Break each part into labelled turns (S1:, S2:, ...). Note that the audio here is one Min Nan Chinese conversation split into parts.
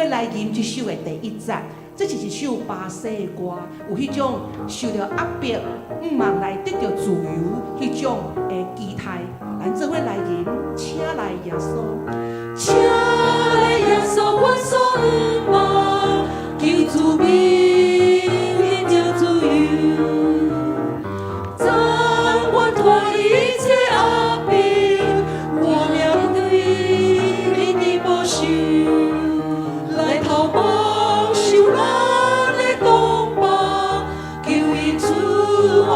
S1: 來吟這首的第一節。這是一首巴西的歌，有彼種受著壓迫，向望來得著自由彼種的期待。咱做伙來吟，請來耶穌，請來耶穌，阮所向望，求賜命得著自由，斬阮脫離一切壓迫，活命對你的保守，來投放受難的同胞，求伊賜予安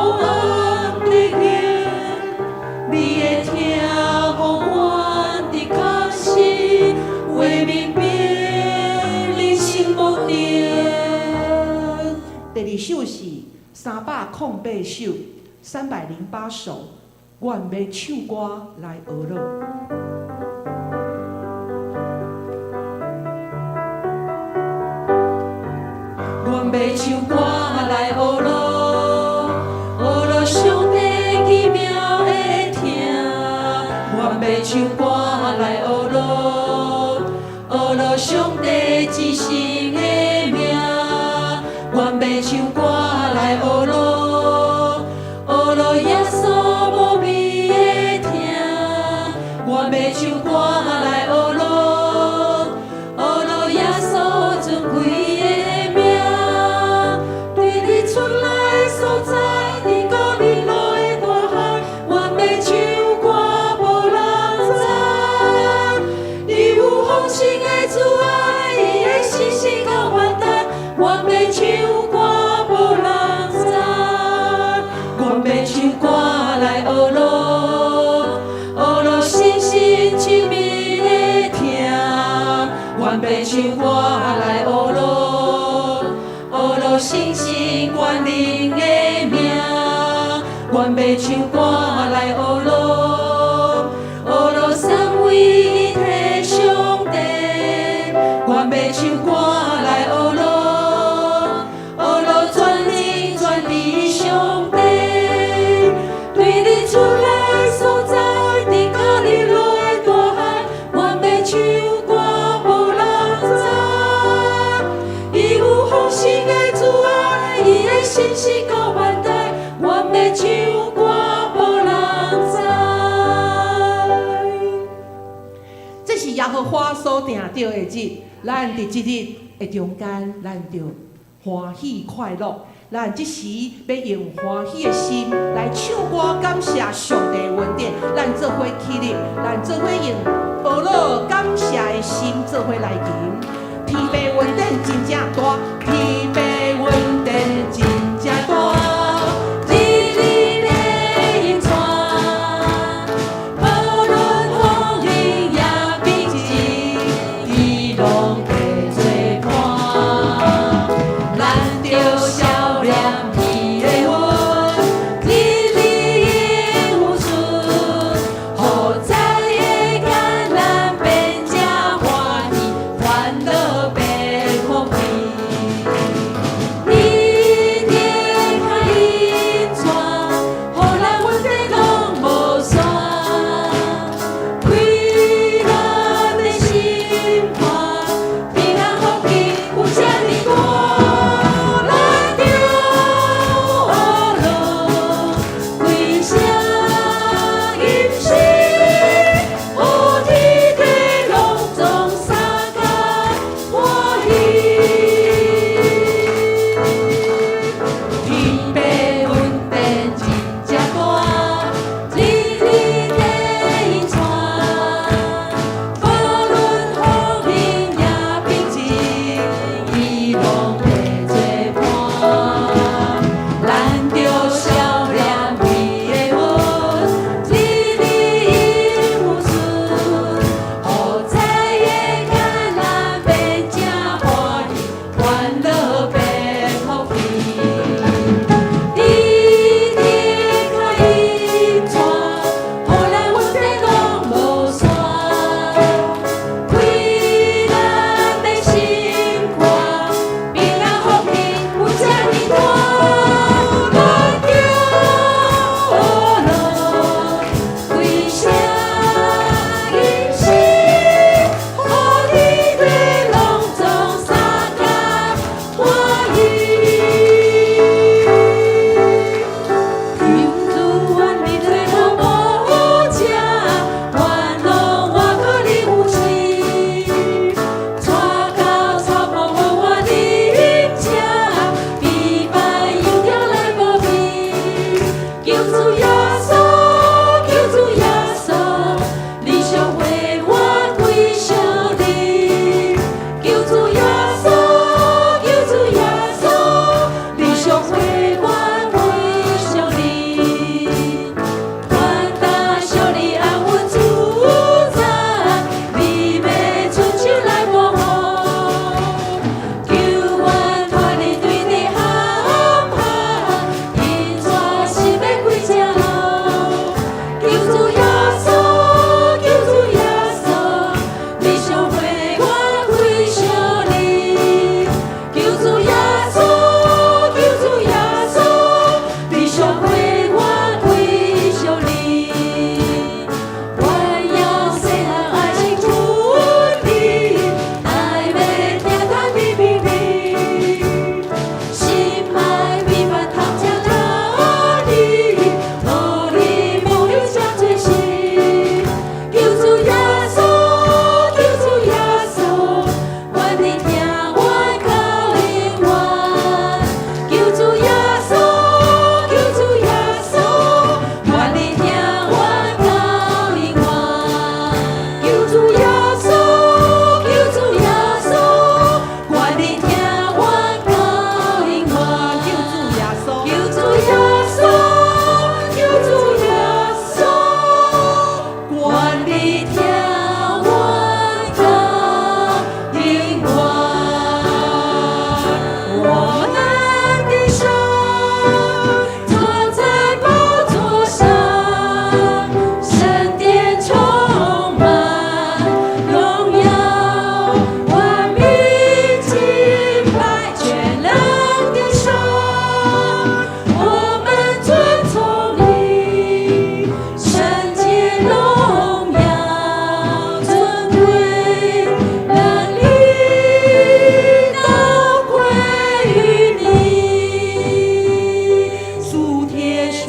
S1: 得言。你的疼予阮的確實，畫面變人生無定。第二首是308首，308首，願欲唱歌來學樂。願欲唱歌來學樂，學樂上帝奇妙的疼。願欲唱歌來學樂，學樂上帝至聖的名。願欲唱歌來學樂，學樂耶穌無比的疼。願欲唱歌來學樂，學樂耶穌尊貴的名。對日出來所在，佇到日落的大海，願欲唱歌無人知。伊有豐盛的慈愛，伊的信實到萬代，願欲唱歌無人知。願欲唱歌來學樂，學樂深深親密的疼。願欲唱歌來學樂，學樂神聖權能的名。願欲唱歌來學樂，學樂三位一體上帝。願欲唱歌來學樂，學樂全能全知上帝。對日出來所在，佇到日落的大海，願欲唱歌無人知。伊有豐盛的慈愛，伊的信實到萬代，願欲唱歌無人知。這是耶和華所定著的日，咱佇這日的中間，咱就歡喜快樂。咱這時欲用歡喜的心來唱歌，感謝上帝的恩典。咱做伙起立，咱做伙用學樂感謝的心做伙來吟。天父恩典真正大，天父恩典真正大，日日袂用煞，無論風雨也平靜，伊攏會做伴。咱著少念伊的恩，日日有出，予知的艱難變成歡喜，煩惱變福氣。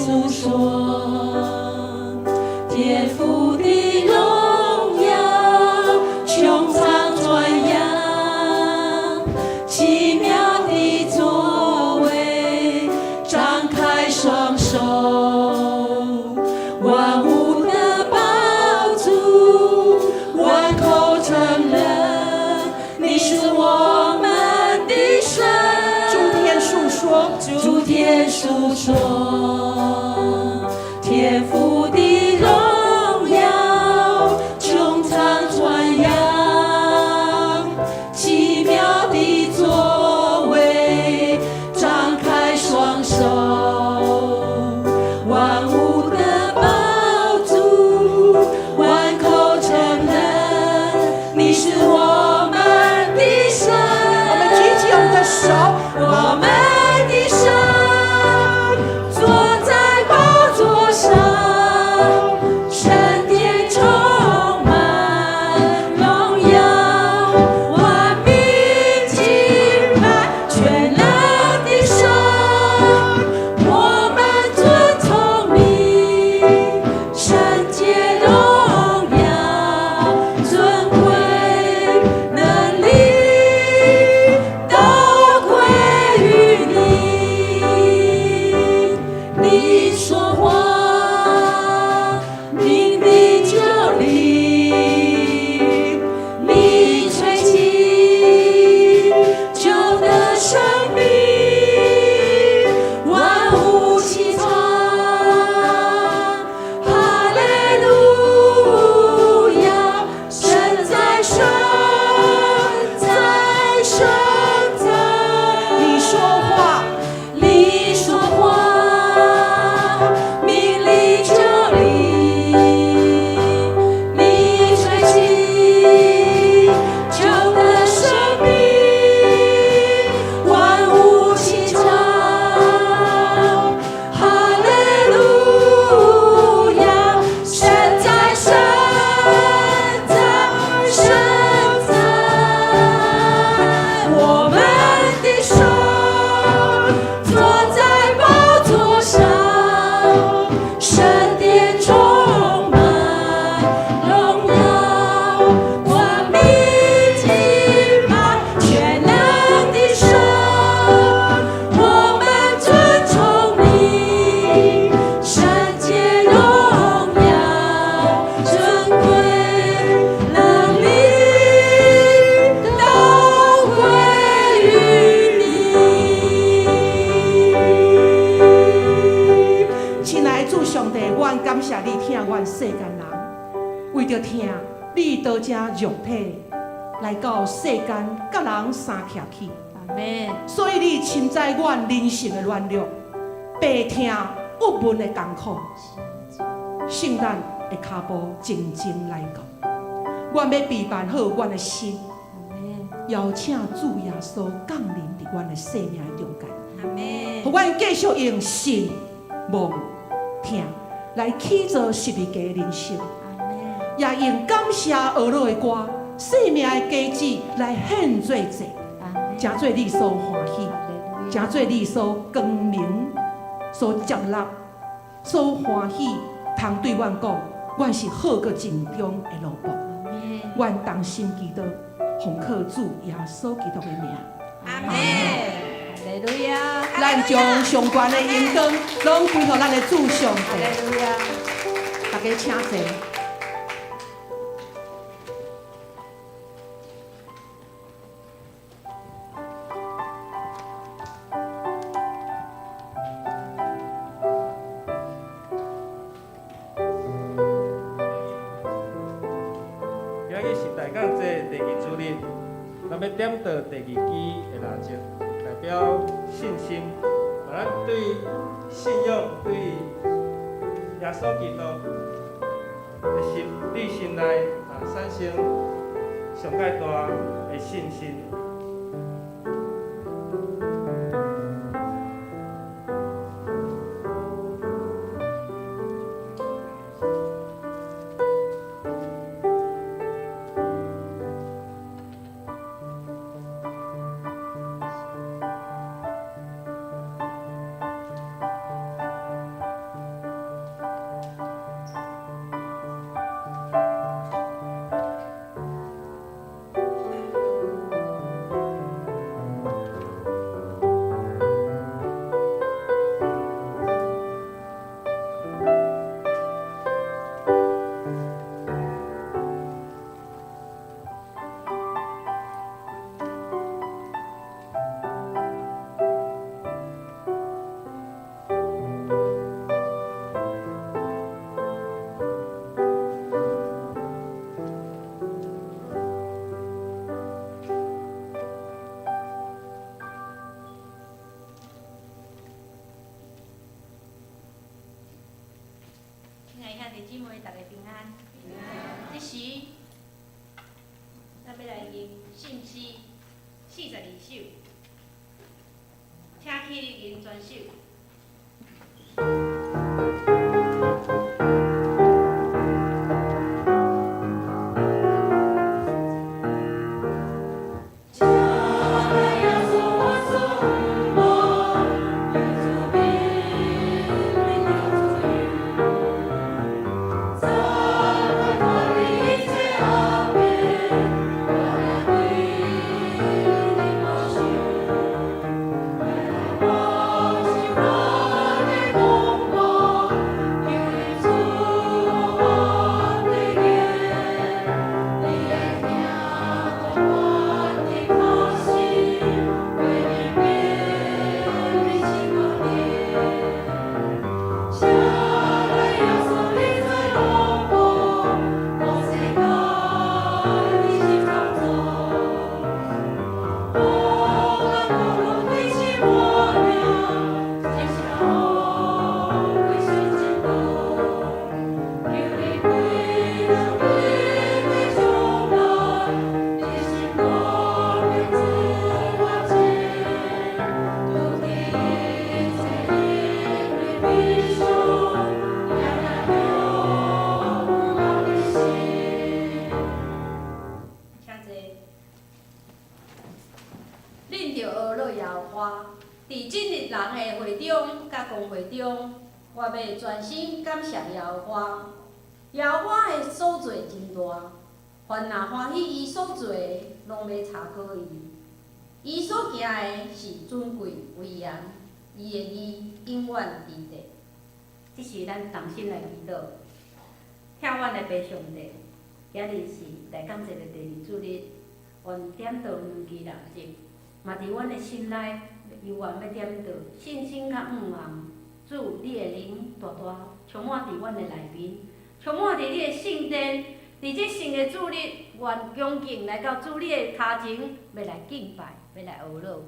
S1: 訴說，天父的榮耀，穹蒼傳揚，奇妙的作為，張開雙手，萬物的寶主，萬口承認，你是我們的神。
S2: 諸天訴說，
S1: 諸天訴說，天父的榮耀，穹蒼傳揚，奇妙的作為，張開雙手，萬物的寶主，萬口承認，你是我們的神。
S2: 我們舉起我們的手，
S1: 我們的神坐在寶座上，聖殿充滿榮耀，萬民敬拜全能的神，我們尊崇你，聖潔榮耀，尊貴能力都歸於你。你說話，命定就立；你吹氣，就得生命。萬物齊唱，哈利路亞！神在，神在，神在。
S2: 你說話，
S1: 你說話，命立就立；你吹氣，就得生命。萬物齊唱，哈利路亞！神在，神在，神在。我們的神坐在寶座上，聖殿充滿榮耀，萬民敬拜全能的神，我們尊崇你，聖潔榮耀，尊貴能力都歸於你。
S2: 親愛的主上帝，阮感謝你疼阮世間人，為著疼你道成肉體來到世間，佮人相徛起。
S1: 阿門。
S2: 所以你深知阮人性的軟弱、病痛、鬱悶的艱苦，聖誕的跤步靜靜來到，阮欲備辦好阮的心，邀請主耶穌降臨佇阮的生命的中間。
S1: 阿門。
S2: 予阮繼續用信、望、疼來起造十字架的人生，也用感謝哀樂的歌、生命的果子來獻做祭，成做你所歡喜，成做你所光明、所接納、所歡喜，通對阮講，阮是好閣盡忠的奴僕。阮同心祈禱，奉靠主耶穌基督的名。
S1: 阿門。哈利路亞。
S2: 咱將上懸的榮光，攏歸予咱的主上帝。
S1: 哈利路亞。
S2: 大家請坐。
S3: 今日是大講節第二主日，咱欲點著第二支的蠟燭，代表信心。咱對信仰、對耶穌基督的心，對心內啊產生上蓋大的信心。
S4: 親愛兄弟姊妹，大家平安。這時，咱欲來吟聖詩42首，請起立吟全首。請坐。恁著學樂耶和華，佇進入人的會中佮公會中，我欲全心感謝耶和華。耶和華的所做真大，凡若歡喜伊所做的，攏欲查考伊。伊所行的是尊貴威嚴，伊的義永遠佇地。這時咱同心來祈禱，疼阮的父上帝，今日是大感節的第二主日，願點著兩支蠟燭，嘛佇阮的心內猶原欲點著信心佮向望。主，你的靈大大充滿佇阮的內面，充滿佇你的聖殿，佇這聖的主日，願恭敬來到主你的跤前，欲來敬拜，欲來學樂。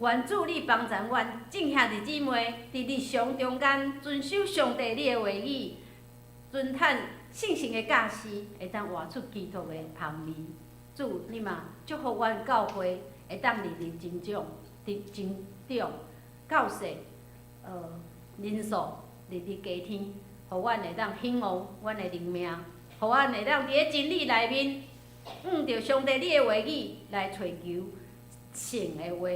S4: 願主你幫助阮眾兄弟姊妹，佇日常中間遵守上帝你的話語，遵趁聖神的教示，會當活出基督的芳味。主，你嘛祝福阮教會會當日日增長，佇增長，教士，人數日日加添，予阮會當興旺阮的靈命，予阮會當佇咧真理內面，按著上帝你的話語來揣求神的話，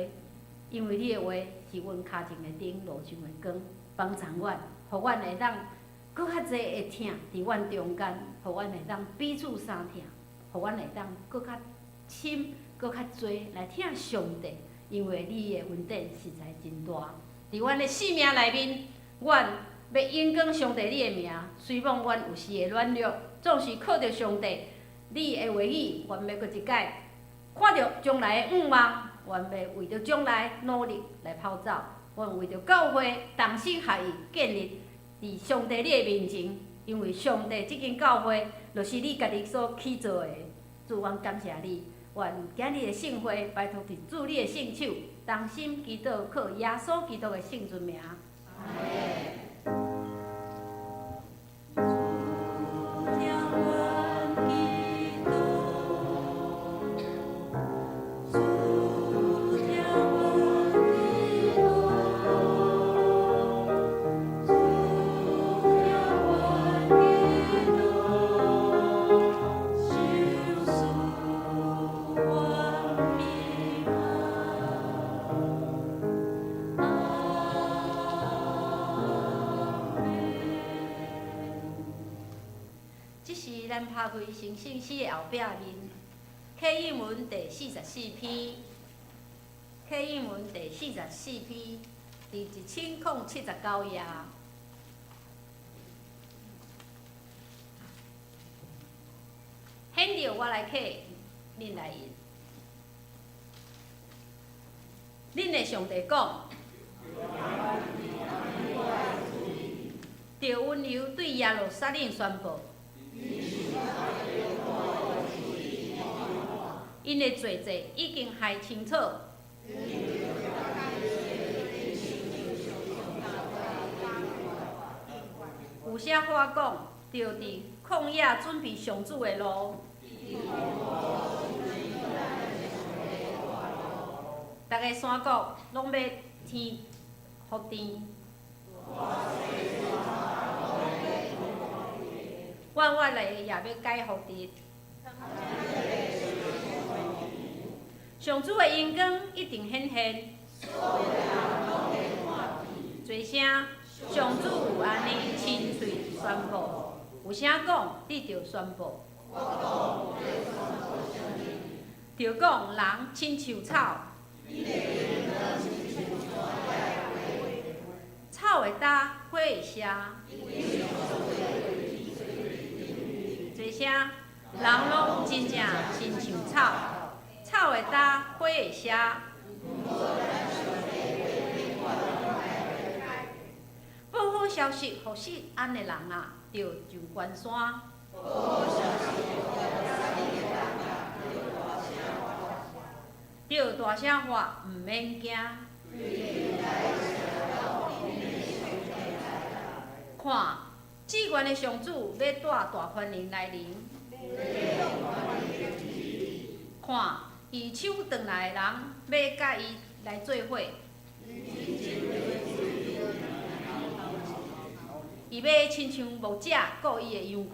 S4: 因為你的話是阮跤前的燈，路上的光，幫助阮，予阮會當閣較濟會疼佇阮中間，予阮會當彼此相疼，予阮會當閣較深、閣較濟來疼上帝，因為你的恩典實在真大。佇阮的生命內面，阮欲榮光上帝你的名，雖罔阮有時會軟弱，總是靠著上帝你的話語，阮欲閣一擺看著將來的向望，阮欲為著將來努力來跑走，阮為著教會同心合意建立佇上帝你的面前，因為上帝這間教會就是你家己所起造的。主，阮感謝你，願今日的聖會拜託佇主你的聖手，同心祈禱，靠耶穌基督的聖尊名。阿們。這時咱拍開成聖詩的後壁面，啟應文第四十四篇，啟應文第四十四篇，佇1079頁。現著我來啟，恁來吟。恁的上帝講，著溫柔對耶路撒冷宣布，𪜶的罪債已經害清楚。有啥話講？著佇曠野準備上主的路。逐个山谷攏欲添福田，遠遠的也欲改福地。上主的榮光一定顯現。濟聲，上主有按呢親喙宣布，有啥講，你著宣布。著講人親像草，草會焦，花會謝。濟聲，人攏真正親像草，草會焦，花會謝。報好消息予錫安的人啊，著上懸山。著大聲喊，毋免驚。看，至懸的上主欲帶大權能來臨。看，伊手轉來的人欲佮伊來做伙。伊欲親像牧者顧伊的羊群。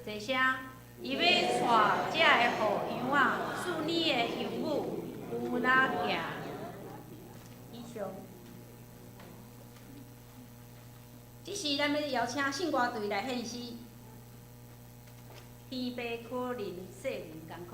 S4: 濟聲，伊欲帶遮的予羊仔，使乳的羊母有哪行。以上。這時，咱欲邀請聖歌隊來獻詩。天父可憐世人艱苦。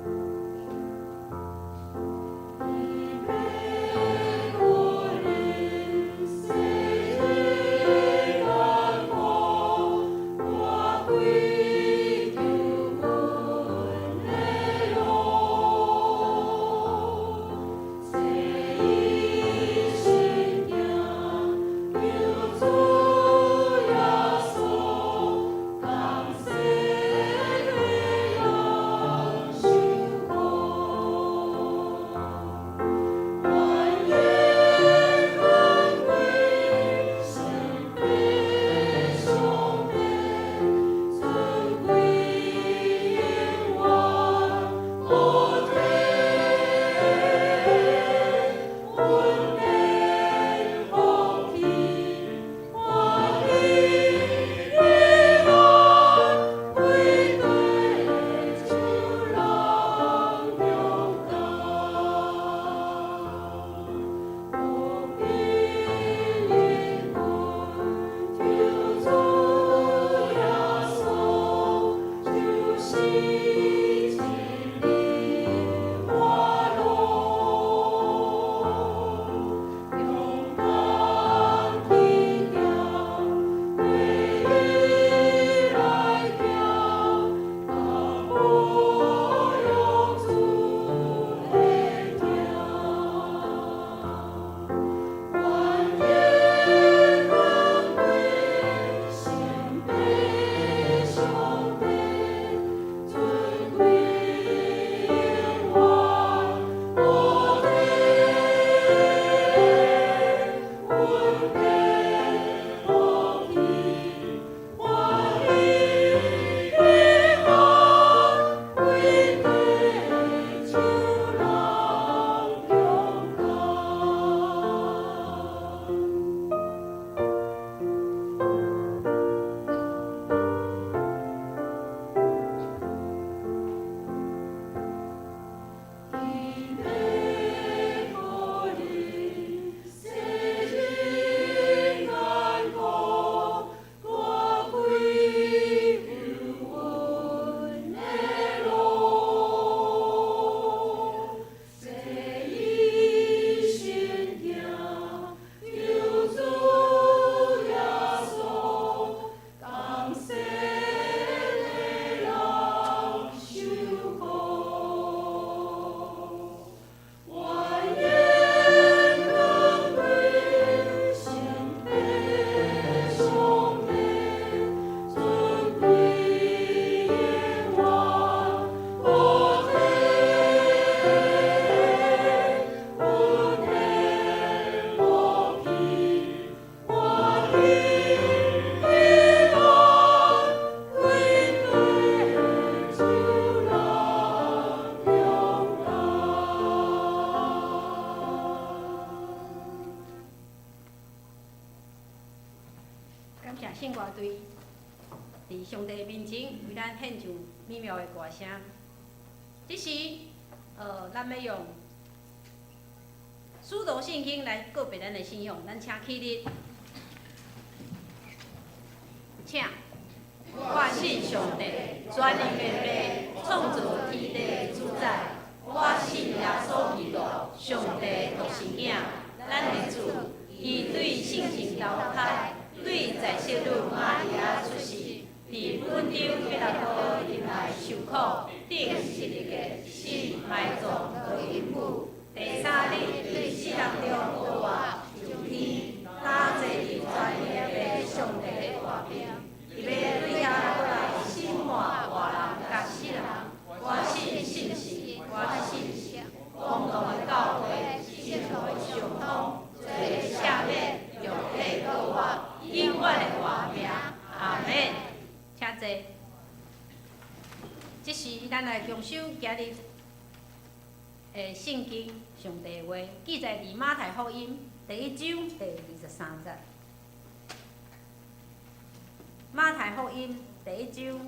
S1: 天父
S4: 感謝聖歌隊佇上帝面前為咱獻上美妙的歌聲。這時，咱欲用使徒信經來告白咱的信仰，咱請起立，請。我信上帝，全能的父，創造天地的主宰。我信耶穌基督，上帝獨生囝，咱的主。伊對聖神投胎，對在聖女瑪利亞出世，佇本丟彼拉多入內受苦，釘十字架，死埋葬，落陰府。第三日對死人中復活，上天，搭坐佇全能的上帝的大爿。伊欲對遐閣來審判活人佮死人。我信聖神，我信公同的教會，聖徒的相通，罪的赦免，肉體復活，永遠的活命。阿門。請坐。這時，咱來共守今日的聖經上帝話，記載佇馬太福音第一章第二十三節。馬太福音第一章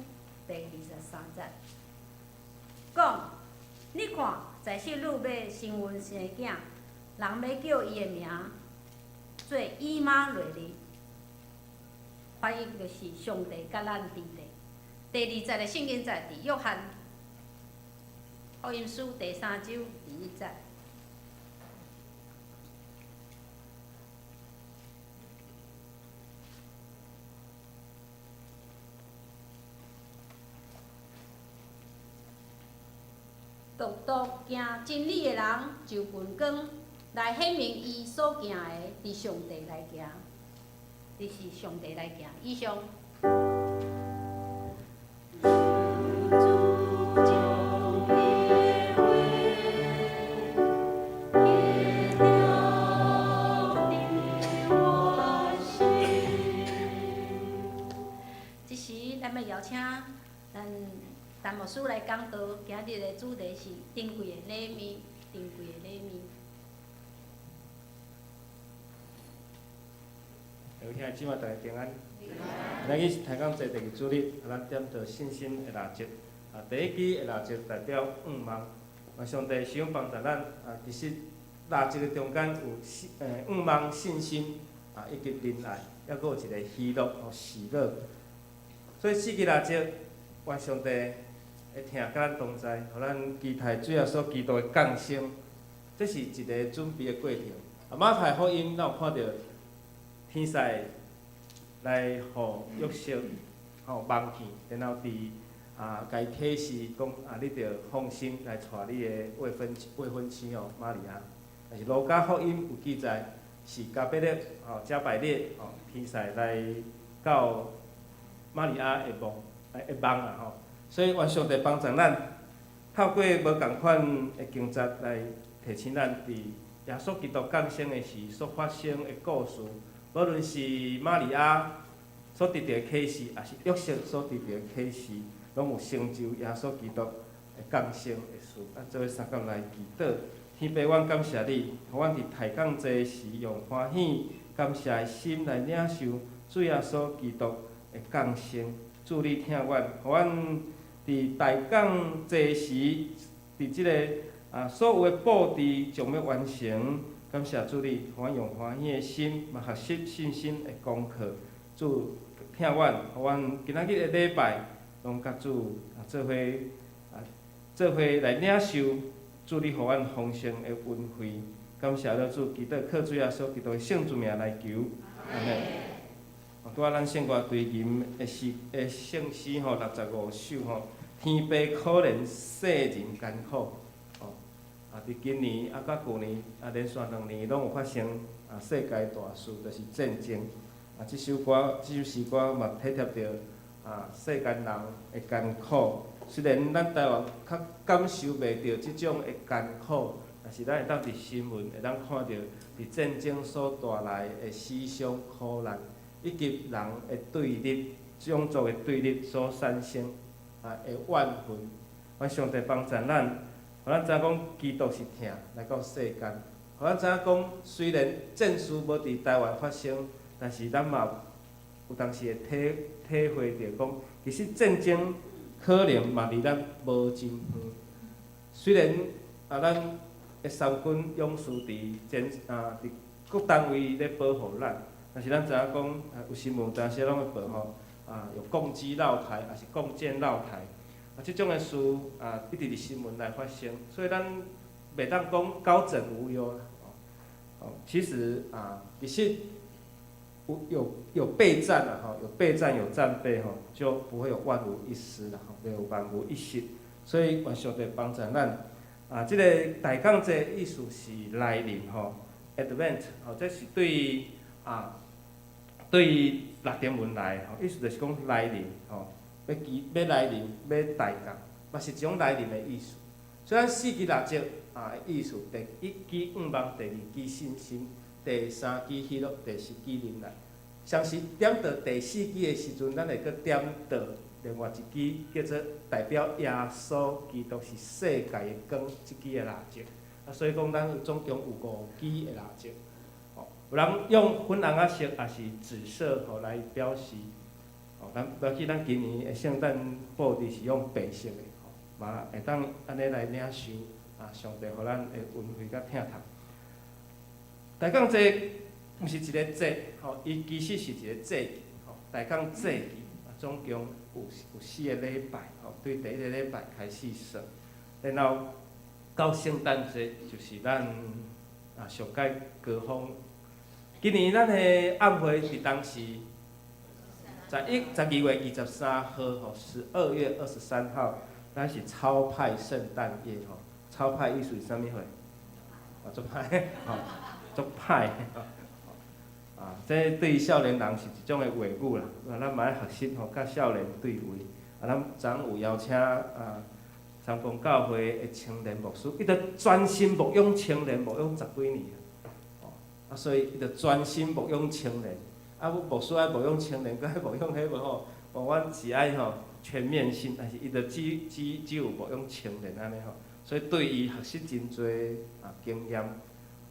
S4: 第二十三節，講：你看，在聖女欲身孕生囝，人欲叫伊的名做以馬內利，翻譯就是上帝佮咱佇咧。第二節的聖經節佇約翰福音書第三章第一節。獨獨行真理的人，就近光來顯明伊所行的，佇上帝來行，就是上帝來行。以上。
S1: 主將你的話記牢佇我心。
S4: 這時，咱欲邀請咱陳牧師來講道，今日的主題是珍貴的禮物，珍貴的禮物。
S3: 各位兄弟姊妹，大家平安。今日是抬槓祭第二主日，咱點著信心的蠟燭。第一支的蠟燭代表向望，上帝使用幫助咱。其實蠟燭的中間有信，向望、信心，以及仁愛，抑閣有一个喜樂和喜樂。所以四支蠟燭，願上帝會疼佮咱同在，予咱期待主耶穌基督的降生。這是一个準備的過程。馬太福音，咱有看著天使來予約瑟夢見，然後佇共伊啟示講你著放心來娶你的未婚妻瑪利亞。但是路加福音有記載，是加百列加百列天使來到瑪利亞的夢的夢啦。所以願上帝幫助咱，透過無仝款的經節來提醒咱，佇耶穌基督降生的時所發生的故事，無論是瑪利亞所得著的啟示，抑是約瑟所得著的啟示，攏有成就耶穌基督的降生的事。咱做伙相共來祈禱，天父，阮感謝你，予阮佇抬槓祭時用歡喜感謝的心來領受主耶穌基督的降生。主你疼阮，予阮佇抬槓祭時，佇這个所有的布置將欲完成。感謝主你，予阮用歡喜的心，嘛學習信心的功課。主疼阮，予阮今仔日的禮拜，攏佮主做伙來領受主你予阮豐盛的恩惠。感謝了主，祈禱靠主耶穌基督的聖主名來求，阿們。拄仔咱聖歌隊吟的詩的聖詩65首天父可憐世人艱苦。佇今年佮舊年連續2年攏有發生世界大事，就是戰爭。這首歌，這首詩歌嘛體貼著世間人的艱苦。雖然咱台灣較感受袂著這種的艱苦，但是咱會當佇新聞會當看著佇戰爭所帶來的死傷苦難，以及人的對立、種族的對立所產生的怨恨。願上帝幫助咱，予咱知影講基督是疼來到世間，予咱知影講雖然戰事無佇台灣發生，但是咱嘛有有當時會體會著講，其實戰爭可能嘛離咱無真遠。雖然啊，咱的三軍勇士佇前啊，佇各單位咧保護咱，但是咱知影講，有新聞當時攏會報吼，啊，有共機繞台，抑是共艦繞台，啊，這種的事啊，一直佇新聞來發生，所以咱袂當講高枕無憂啦。哦，其實啊，其實有備戰啦，吼，有備戰有戰備吼，就不會有萬無一失啦，吼，袂有萬無一失。所以願上帝幫助咱。啊，這個大降節意思是來臨吼，Advent 吼，這是對啊，對拉丁文來吼，意思就是講來臨吼，欲期欲來臨，欲大降，嘛是一種來臨的意思。所以咱四支蠟燭啊，意思第一支向望，第二支信心，第三支喜樂，第四支忍耐。相信點著第四支的時陣，咱會閣點著另外一支叫做代表耶穌基督是世界的光，這支的蠟燭。啊，所以講咱有總共有五支的蠟燭。吼，有人用粉紅仔色，抑是紫色吼來表示。吼，咱無要緊，咱今年的聖誕布置是用白色的，吼，嘛會當按呢來領受啊，上帝予咱的恩惠佮疼痛。大降節毋是一个節，吼，伊其實是一個節期，吼，大降節期，總共有四个禮拜，吼，對第一个禮拜開始算，然後到聖誕節就是咱啊上蓋高峰。今年咱的暗會佇當時12月23號，吼，12月23號，咱是超派聖誕夜，吼，超派意思是啥物貨？啊，足歹，吼，足歹，啊，這對少年人是一種的話語啦。啊，咱嘛愛學習吼，佮少年對話。啊，咱昨有邀請啊，三光教會的青年牧師，伊就專心牧養青年，牧養十幾年，哦，啊，所以伊就專心牧養青年。啊，牧師愛牧養青年，閣愛牧養彼無吼，無阮是愛吼全面性，但是伊就只有牧養青年按呢吼，所以對伊學習真濟啊經驗，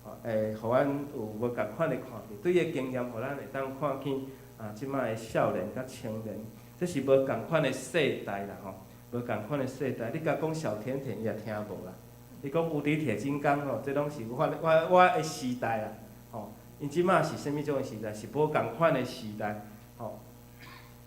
S3: 吼，會予阮有無仝款的看見，對伊的經驗，予咱會當看見啊，這擺的少年佮青年，這是無仝款的世代啦吼，無仝款的世代，你共講小甜甜，伊也聽無啦。你講無敵鐵金剛吼，這攏是我的時代啦，吼。𪜶這馬是啥物種的時代？是無仝款的時代，吼。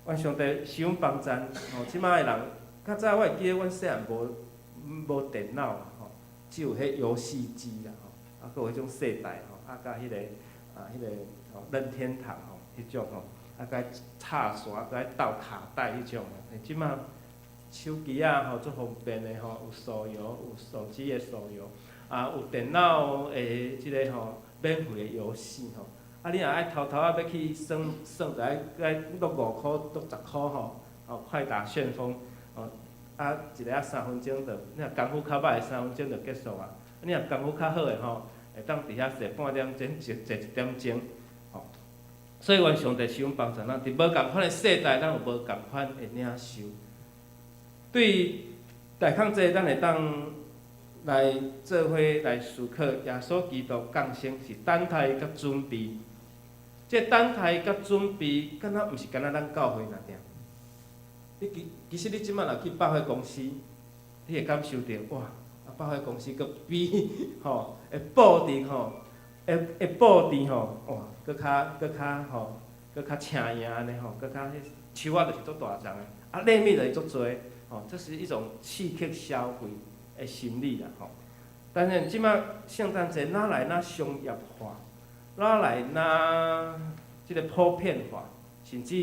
S3: 願上帝賜阮幫贊，吼！這馬的人，較早我會記得阮細漢無電腦吼，只有彼遊戲機啦，吼，啊，閣有彼種世代吼，啊，佮彼個吼任天堂吼，彼種吼，啊，閣插線，閣愛鬥卡帶彼種。這馬手機仔吼足方便的吼，有手遊，有手機的手遊，啊，有電腦的這个吼免費的遊戲吼。啊，你若愛偷偷仔欲去耍耍，就愛落5箍，落10箍吼，哦，快打旋風，哦，啊，一个仔3分鐘就，你若功夫較歹，三分鐘就結束啊。你若功夫較好的吼，會當佇遐坐半點鐘，坐坐一點鐘，吼。所以願上帝賜阮幫助咱，佇無仝款的世代，咱有無仝款的領受。對大降節，咱會當來做伙來思考耶穌基督降生是等待佮準備。這等待佮準備，敢若毋是干焦咱教會爾爾。你其實你這擺若去百貨公司，你會感受著哇！啊，百貨公司閣比吼會布置吼，會布置吼，哇！閣較吼，閣較青穎按呢吼，閣較彼樹仔就是足大叢的，啊，禮物就是足濟，吼，這是一種刺激消費的心理啦吼。但是這擺聖誕節哪來若商業化？哪來若這個普遍化？甚至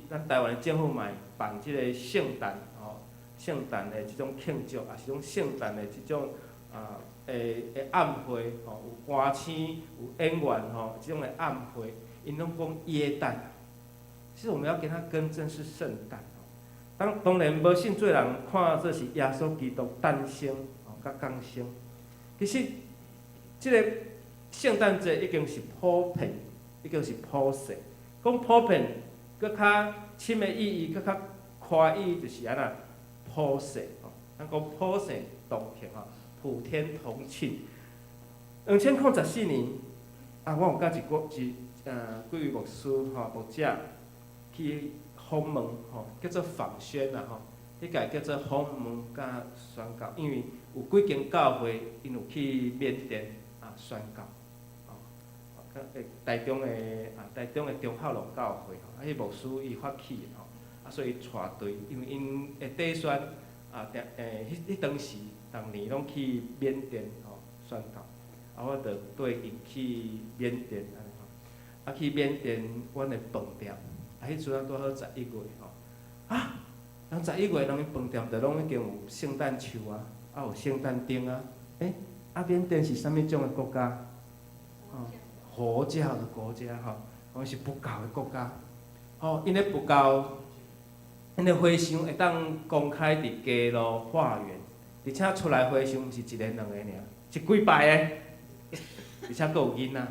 S3: 咱台灣的政府嘛會辦這個聖誕吼，聖誕的這種慶祝，抑是講聖誕的這種啊的暗會吼，有歌星、有演員吼，這種的暗會，𪜶攏講耶誕。其實我們要給他更正是聖誕。當然無信主的人看做是耶穌基督誕生吼，佮降生。其實這個聖誕節已經是普遍，已經是普世。講普遍，閣較深的意義，閣較寬意義就是按怎普世吼。咱講普世同慶吼，普天同慶。2014年，啊，我有佮一個一幾位牧師吼牧者去去訪問吼，叫做訪宣啦吼，彼屆叫做訪問佮宣教，因為有幾間教會𪜶有去緬甸啊宣教，吼，台中的忠孝路教會吼，啊，彼牧師伊發起的吼，啊，所以帶隊，因為𪜶的短宣啊，定彼當時逐年攏去緬甸吼宣教，啊，我就綴𪜶去緬甸按呢吼，啊，去緬甸阮的飯店，啊，彼陣啊拄好11月吼，啊，人十一月人𪜶飯店就攏已經有聖誕樹啊，啊有聖誕燈啊，欸，啊緬甸是啥物種的國家？吼，佛教的國家吼，講是佛教的國家，吼，𪜶的佛教，𪜶的和尚會當公開佇街路化緣，而且出來和尚毋是一个兩个爾，是幾百个，而且閣有囡仔，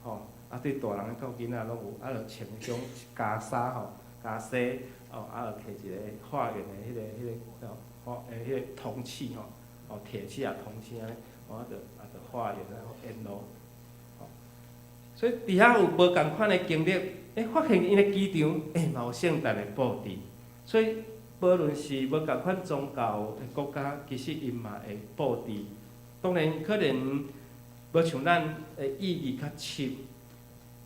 S3: 吼，啊對大人到囡仔攏有，啊就穿彼種袈裟吼，袈裟，哦，啊就提一個化緣的彼個哦，化的彼個銅器吼，哦鐵器啊銅器按呢，哦啊就化緣啊沿路，吼，所以佇遐有無仝款的經歷，欸，發現𪜶的機場，欸，嘛有聖誕的布置，所以無論是無仝款宗教的國家，其實𪜶嘛會布置，當然可能無像咱的意義較深，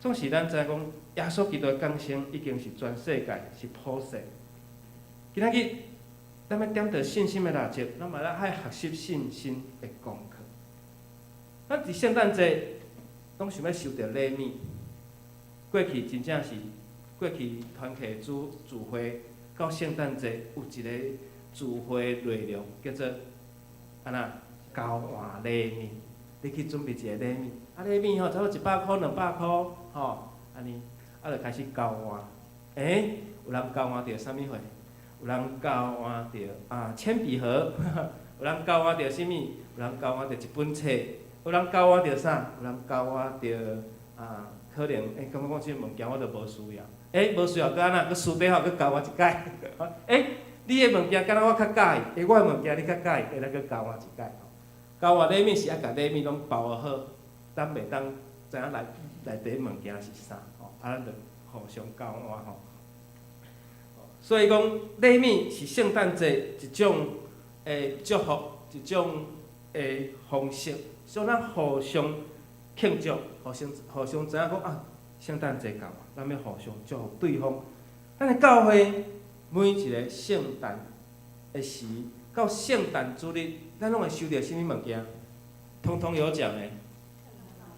S3: 總是咱知影講，耶穌基督的降生已經是全世界是普世。今仔日咱欲點著信心的蠟燭，咱嘛愛學習信心的功課。咱佇聖誕節攏想欲收著禮物，過去真正是過去團契聚會到聖誕節有一個聚會內容叫做按怎交換禮物。你去準備一個禮物，啊禮物吼差不多100箍200箍吼，按呢，啊就開始交換。欸，有人交換著啥物貨？有人交換著啊鉛筆盒，有人交換著啥物？有人交換著一本冊，有人交換著啥？有人交換著啊，可能欸，感覺講這個物件我都無需要，欸，無需要閣按怎？閣私底下閣交換一擺。欸，你的物件敢若我較佮意，欸，我的物件你較佮意，欸，咱閣交換一擺。交換禮物是愛共禮物攏包好，咱袂當知影內底物件是啥，吼，啊，咱就互相交換吼。所以講，禮物是聖誕節一種的祝福，一種的方式，所以咱互相慶祝，互相知影講啊，聖誕節到啊，咱欲互相祝福對方。咱的教會每一個聖誕的時，到聖誕主日，咱攏會收著啥物物件？通通有獎的，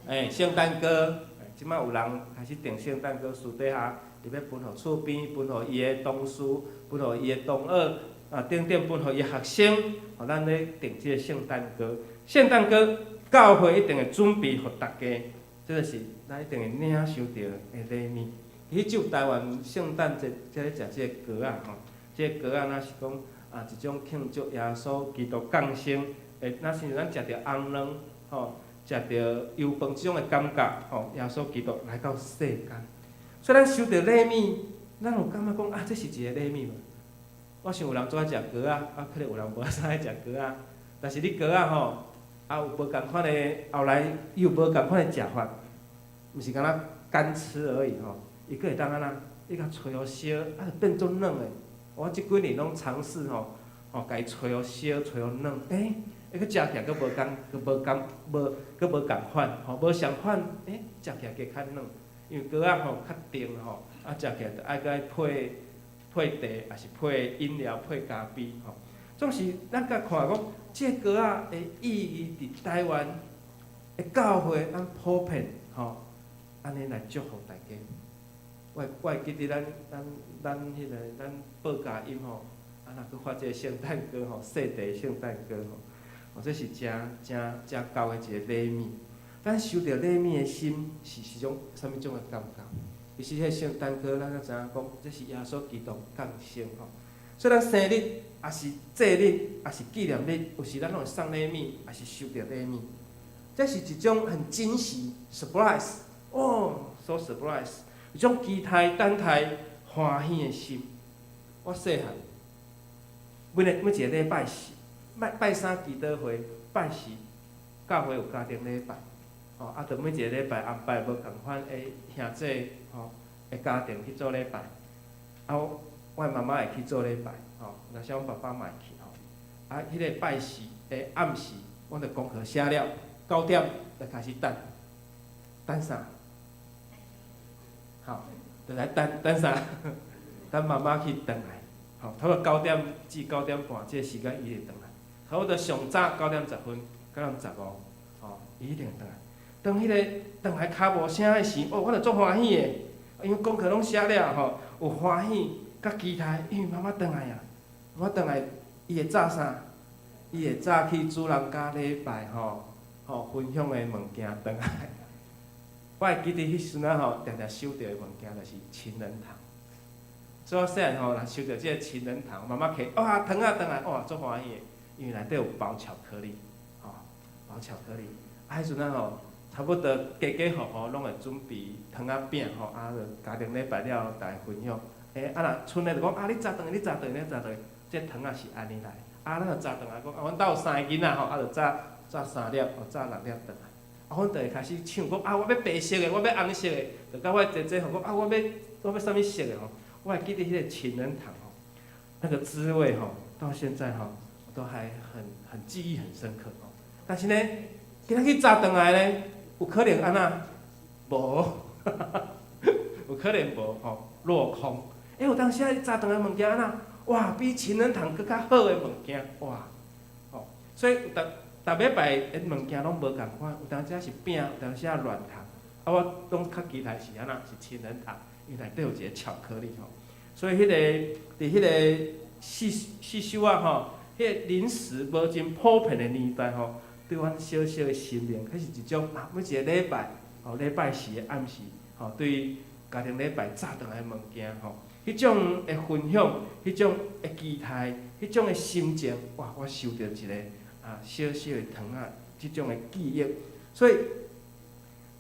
S3: 欸，聖誕歌，這擺有人開始訂聖誕歌，私底下伊欲分予厝邊，分予伊的同事，分予伊的同學，啊等等，分予伊學生，予咱咧訂這個聖誕歌。聖誕歌教會一定會準備予大家，這個是咱一定會領受著的禮物。其實只有台灣聖誕節才咧食這個糕仔吼，這個糕仔若是講啊一種慶祝耶穌基督降生，會若是咱食著紅卵吼，食著油飯這種的感覺吼，耶穌基督來到世間，所以咱收著禮物，咱有感覺講啊，這是一個禮物無？我想有人足愛食糕仔，啊，可能有人無啥愛食糕仔，但是你糕仔吼，啊有無仝款的，後來伊有無仝款的食法，毋是干焦乾吃而已吼，伊閣會當按怎？你共吹予燒，啊，就變做軟的。我這幾年攏嘗試吼，吼，共伊吹予燒，吹予軟，欸，閣食起來閣無仝，閣無仝，無，閣無仝款，吼，無相款，欸，食起來加較軟。因為糕仔吼較甜吼，啊，食起來著愛閣愛配茶，抑是配飲料、配咖啡吼。總是咱共看講，這個糕仔的意義佇台灣的教會，咱普遍吼，按呢來祝福大家。我會記得咱彼個咱報佳音吼，啊若閣發這個聖誕歌吼，細地聖誕歌吼，哦，這是誠誠誠厚的一個禮物。咱收著禮物的心是種啥物種的感覺？其實，彼個聖誕歌，咱才知影講，這是耶穌基督降生吼。所以咱生日，抑是節日，抑是紀念日，有時咱攏會送禮物，抑是收著禮物。這是一種很驚喜，surprise，哦，so surprise，一種期待、等待、歡喜的心。我細漢，每一個禮拜四，拜三祈禱會，拜四教會有家庭禮拜，吼，啊，就每一個禮拜安排無仝款的兄弟吼，的家庭去做禮拜。啊，我媽媽會去做禮拜，吼，若是阮爸爸嘛會去，吼。啊，彼個拜時的暗時，阮就功課寫了，9點就開始等，等啥？吼，就來等等啥？等媽媽去轉來，吼，差不多9點至9點半這個時間，伊會轉來。差不多上早9點10分，9點15，吼，伊一定轉來。當彼個轉來跤步聲的時，哦，我就足歡喜的，因為功課攏寫了吼，有歡喜佮期待，因為媽媽轉來啊，媽媽轉來，伊會炸啥？伊會早去主人家禮拜吼，吼分享的物件轉來。我會記得彼時陣仔吼，定定收著的物件就是情人糖。所以我細漢吼，若收著這个情人糖，媽媽摕哇糖仔轉來，哇足歡喜的，因為內底有包巧克力，吼，包巧克力。啊，彼時陣吼，差不多家家戶戶攏會準備糖仔餅吼，啊，就家庭禮拜了後，逐家分享。欸，啊若賰的就講啊，你早轉來，你早轉來，你早轉來，這糖仔是按呢來。啊，咱就早轉來講，啊，阮兜有三个囡仔吼，啊，就早早三粒，或早六粒轉來。啊，阮就會開始搶講，啊，我欲白色的，我欲紅色的，就佮我姐姐吼講，啊，我欲啥物色的吼。我還記得彼個情人糖吼，那個滋味吼，到現在吼，我都還很記憶很深刻吼。但是呢，今仔去早轉來呢，有可能按怎？無，有可能無吼，落空。欸，有當時仔早轉來物件按怎？哇，比情人糖閣較好的物件，哇！吼，所以逐逐禮拜的物件攏無仝款，有當時是餅，有當時軟糖。啊，我攏較期待是按怎？是情人糖，因為內底有一個巧克力吼。所以彼個佇彼個細細細仔吼，彼個零食無真普遍的年代吼，對阮小小的心靈，彼是一種啊，每一個禮拜吼，禮拜四的暗時吼，對家庭禮拜早轉來的物件吼，彼種的分享，彼種的期待，彼種的心情，哇！我收著一個啊小小的糖仔，這種的記憶。所以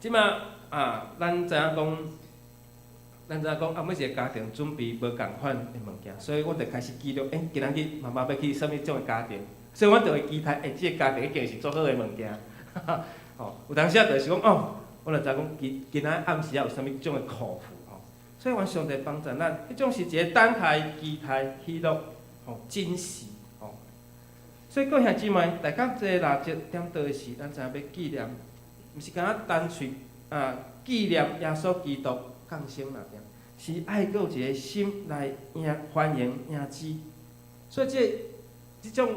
S3: 這馬啊，咱知影講，咱知影講啊，每一個家庭準備無仝款的物件，所以阮就開始記錄，欸，今仔日媽媽欲去啥物種的家庭，所以阮就會期待，欸，這個家庭一定是足好的物件。吼，有當時仔就是講，哦，我就知講今今仔暗時仔有啥物種的口福吼。所以願上帝幫助咱，彼種是一個等待、期待、喜樂、吼珍惜吼。所以各位兄姊妹，大家這個蠟燭點著的時，咱知影欲紀念，毋是干焦單純啊紀念耶穌基督降生爾爾，是愛閣有一個心來迎歡迎迎接。所以這種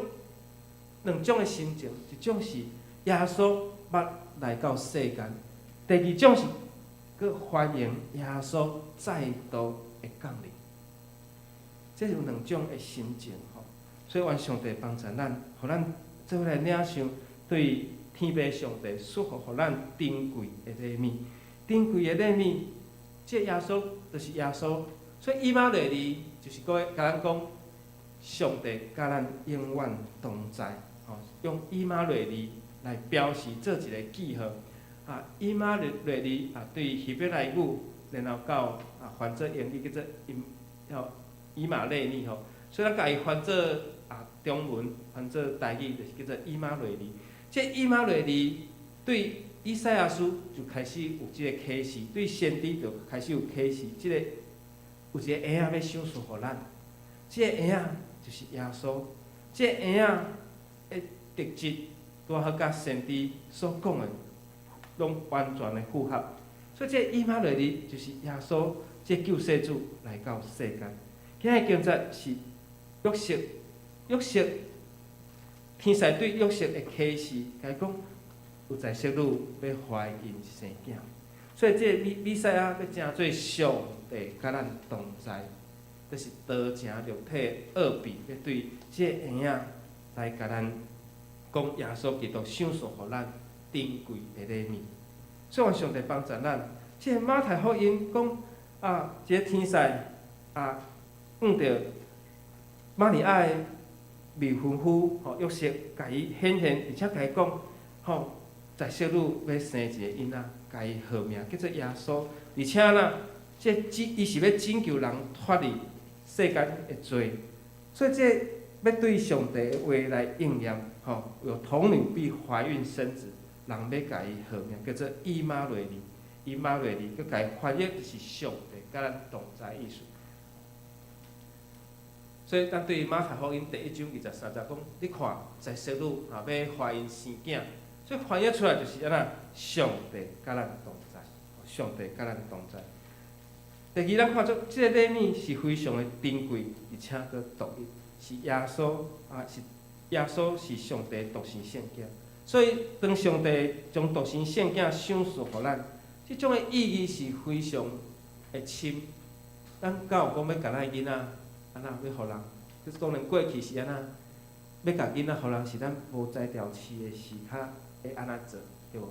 S3: 兩種的心情，一種是耶穌捌來到世間，第二種是閣歡迎耶穌再度的降臨。這是有兩種的心情吼，所以願上帝幫助咱，予咱做伙來領受對天父上帝賜福，予咱珍貴的禮物。珍貴的禮物，這耶穌就是耶穌，所以以馬內利就是閣共咱講，上帝佮咱永遠同在。吼，用以馬內利來表示做一個記號。啊，以馬內利啊，對希伯來語，然後到啊翻做英語叫做以吼以馬內利吼，所以咱共伊翻做啊中文翻做台語，就是叫做以馬內利。這以馬內利對以賽亞書就開始有這個啟示，對先知就開始有啟示，這個有一個嬰仔欲賞賜予咱，這個嬰仔就是耶穌，這個嬰仔的特質拄好佮先知所講的攏完全的符合，所以這個以馬內利就是耶穌這個救世主來到世間。今日經節是約瑟，約瑟天使對約瑟的啟示，共伊講有在色女欲懷孕生囝，所以這個彌賽亞欲成做上帝佮咱同在，這是道成肉體的奧秘，欲對這個嬰仔來共咱講耶穌基督賞賜予咱珍貴的禮物。所以願上帝幫助咱。這個馬太福音講啊，這個天使啊，向著瑪利亞的未婚夫吼約瑟，共伊顯現，而且共伊講吼，在色女欲生一个囡仔，共伊號名叫做耶穌，而且呢，這伊是欲拯救人脫離世間的罪，所以這欲對上帝的話來應驗，吼，有童女必懷孕生子，人欲共伊號名叫做以馬內利，以馬內利，閣共伊翻譯就是上帝佮咱同在意思。所以咱對馬太福音第一章二十三節講，你看在洗女啊欲懷孕生囝，所以反映出來就是按怎，上帝佮咱同在，上帝佮咱同在。第二，咱看做這个禮物是非常的珍貴，而且閣獨一，是耶穌啊，是耶穌是上帝獨生聖子。所以當上帝將獨生聖子賞賜予咱，這種的意義是非常的深。咱敢有講欲共咱的囡仔按怎欲予人？就是當然過去是按怎，欲共囡仔予人是咱無才調飼的時較會按怎做，對無？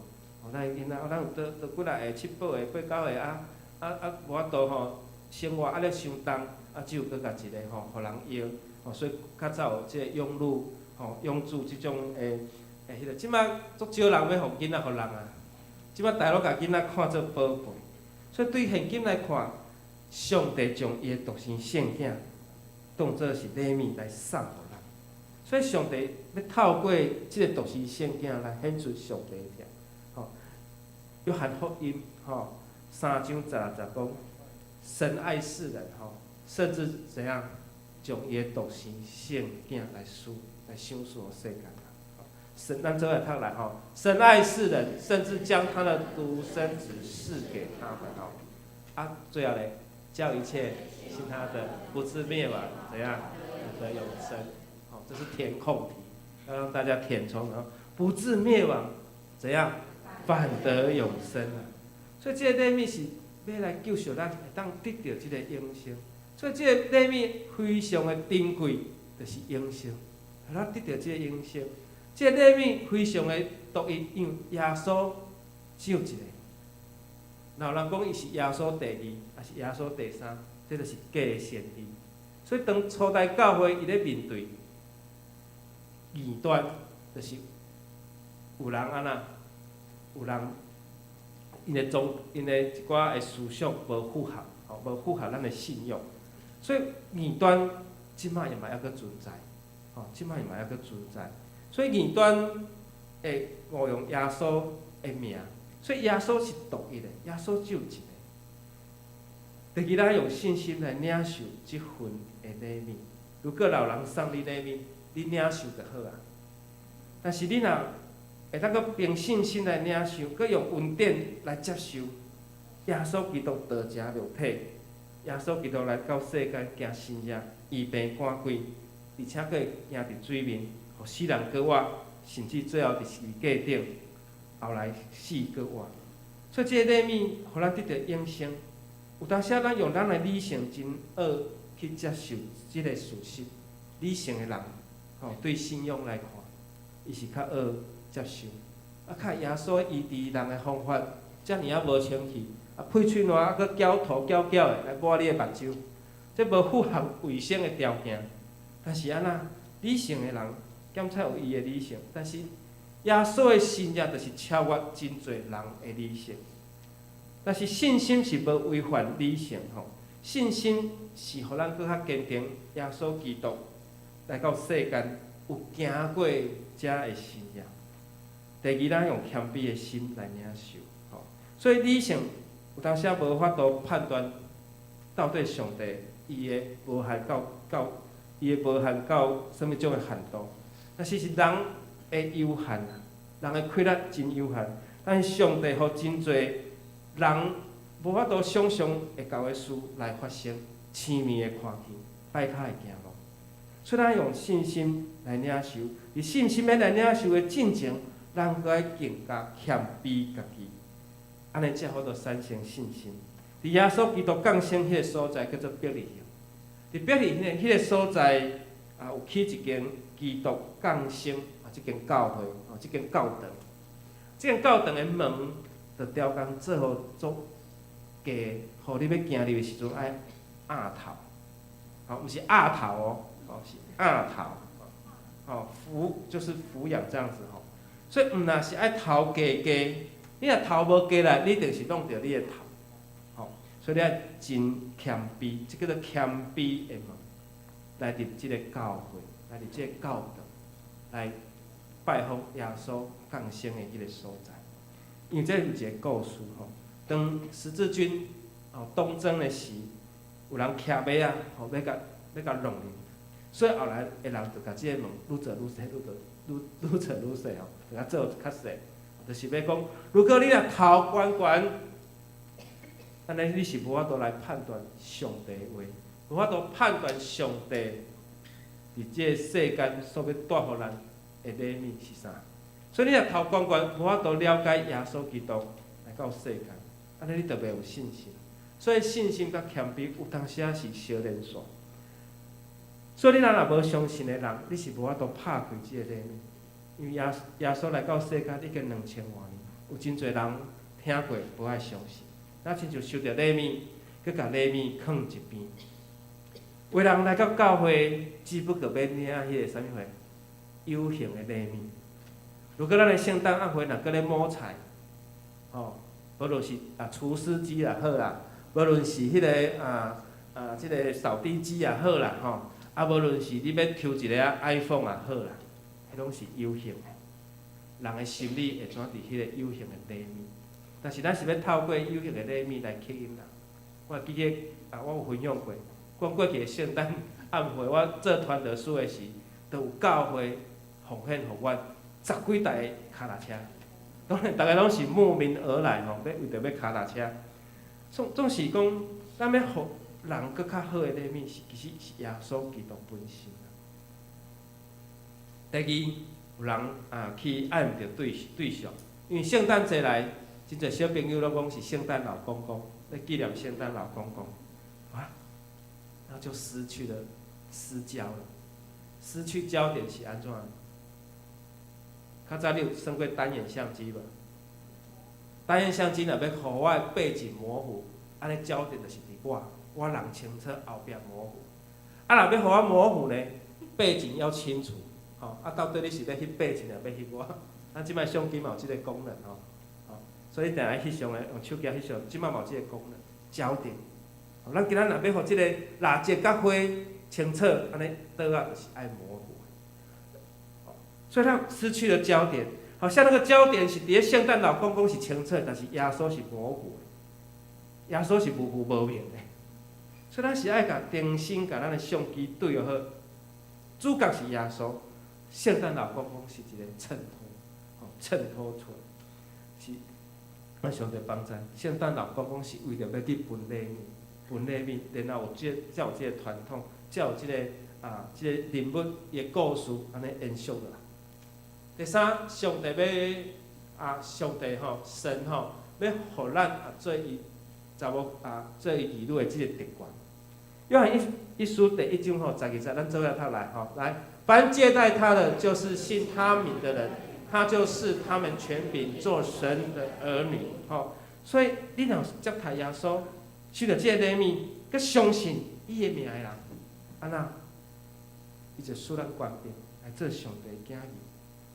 S3: 哦，咱的囡仔，咱有倒倒幾若个、七八个、八九个啊啊啊，無法度吼，生活壓力傷重，啊，只有閣共一個吼，予人養，吼，所以較早有這個養女、吼養子這種的的彼個。這擺足少人欲予囡仔予人啊，這擺大家攏共囡仔看做寶貝，所以對現今來看，上帝將伊的獨生聖子當做是禮物來送予咱，所以上帝欲透過這个獨生聖子來顯出上帝的疼。吼，約翰福音吼三章十六節講，神愛世人吼，甚至怎樣將伊的獨生聖子來賜來賞賜予世間人。神，咱做伙讀來吼，神愛世人，甚至將他的獨生子賜給他們吼。啊，最後咧，叫一切信他的不至滅亡，怎樣得永生？好，這是填空題，要讓大家填充。然後不至滅亡，怎樣反得永生啊？所以這个禮物是欲來救贖咱，會當得著這个永生。所以這个禮物非常的珍貴，就是永生，咱得著這個永生。這个禮物非常的獨一，因為耶穌只有一個。若有人講伊是耶穌第二，抑是耶穌第三，這就是假的先知。所以當初代教會伊咧面對異端，就是有人按怎，有人𪜶的宗，𪜶的一寡的思想無符合，吼，無符合咱的信仰，所以異端這擺也嘛猶閣存在，吼，這擺也嘛猶閣存在。所以異端會誤用耶穌的名，所以耶穌是獨一的，耶穌只有一个。第二，咱用信心來領受這份的禮物。如果若有人送你禮物，你領受就好啊。但是你若會當閣憑信心來領受，閣用恩典來接受耶穌基督道成肉體，耶穌基督來到世間行神蹟，醫病趕鬼，而且閣會行佇水面，予死人閣活，甚至最後佇十字架頂，後來死閣活。所以這个禮物，予咱得著永生。有當時咱用咱的理性真惡去接受這个事實，理性的人，吼對信仰來看，伊是較惡接受。啊，較耶穌醫治人的方法，遮爾仔無清氣，啊，屁喙瀾啊，閣攪塗攪攪的來抹你的目睭，這無符合衛生的條件。但是按怎，理性的人檢測有伊的理性，但是耶穌的神蹟就是超越真濟人的理性。但是信心是無違反理性吼，信心是予咱閣較堅定耶穌基督來到世間有行過遮的神蹟。第二，咱用謙卑的心來領受吼，所以理性有當時無法度判斷到底上帝伊的無限到到伊的無限到啥物種的限度。但是是人的有限，人的氣力真有限，但是上帝予真濟人無法度想象會到的事來發生，青盲的看見，跛跤的行路。所以咱用信心來領受，佇信心欲來領受的進前，咱閣愛更加謙卑家己，按呢才有法度產生信心。佇耶穌基督降生彼个所在叫做伯利恆，佇伯利恆彼个所在啊，有起一間基督降生啊，這間教會哦，這間教堂，這間教堂的門就雕工做予足低，予你欲行入的時陣愛仰頭，吼，毋是額頭哦，吼是仰頭，吼俯就是俯仰這樣子吼，所以毋若是愛頭低低，你若頭無低來，你就是弄著你的頭，吼，所以你愛真謙卑，這叫做謙卑的門，來入這个教會，來入這个教堂，來拜訪耶穌降生的彼个所在。因為這有一个故事吼，當十字軍哦東征的時，有人騎馬仔吼，欲共欲共弄入，所以後來的人就共這个門愈做愈細，愈做愈愈做愈細吼，就共做較細，就是欲講，如果你若頭懸懸，按呢你是無法度來判斷上帝的話，無法度判斷上帝佇這个世間所欲帶予咱的禮物是啥。所以你若頭懸懸，無法度了解耶穌基督來到世間，按呢你就袂有信心。所以信心佮謙卑有當時仔是相連線。所以你若若無相信的人，你是無法度拍開這个禮物。因為耶穌來到世間已經2000外年，有真濟人聽過，無愛相信。若親像收著禮物，閣共禮物囥一邊。有的人來到教會，只不過欲領彼個啥物貨？有形的禮物。如果咱的聖誕晚會若閣咧摸彩，吼，無論是廚師機也好啦，無論是彼个這个掃地機也好啦，吼，無論是你欲抽一个 iPhone 也好啦，彼攏是有形的。人的心理會轉佇彼個有形的禮物，但是咱是欲透過有形的禮物來吸引人。我會記得我有分享過，講過去的聖誕晚會，我做傳道師的時，就有教會奉獻予阮十幾台跤踏車。當然，逐家攏是慕名而來吼，欲為著欲跤踏車。總是講，咱欲予人閣較好的禮物，是其實是耶穌基督本身。第二，有人去愛毋著對象，因為聖誕節來，真濟小朋友攏講是聖誕老公公，咧紀念聖誕老公公，啊，那就失去了失焦了，失去焦點是按怎？較早你有耍過單眼相機無？單眼相機若欲予我的背景模糊，按呢焦點就是佇我，我人清楚，後壁模糊。啊，若欲予我模糊呢，背景要清楚，吼，啊，到底你是欲翕背景，抑欲翕我？咱這擺相機嘛有這个功能吼，吼，所以定愛翕相的用手機翕相，這擺嘛有這个功能，焦點。咱今仔若欲予這个蠟燭佮花清楚，按呢桌仔就是愛模糊。所以咱失去了焦點，好像那個焦點是佇咧聖誕老公公是清楚，但是耶穌是模糊的，耶穌是模糊無明的。所以咱是愛共重新共咱的相機對好，主角是耶穌，聖誕老公公是一個襯托，吼，襯托出來，是咱上帝幫贊。聖誕老公公是為著欲去分禮物，分禮物，然後有這才有這个傳統，才有這个人物伊的故事按呢延續落來。第三，上帝欲上帝吼，神吼，欲予咱做伊查某做伊兒女的這個特權。約翰一書第一章吼12節，咱做伙讀來吼，來，凡接待他的，就是信他名的人，他就賜他們權柄做神的兒女。吼，所以你若接待耶穌，收著這个禮物，閣相信伊的名的人，按怎？伊就賜咱權柄來做上帝的囝兒。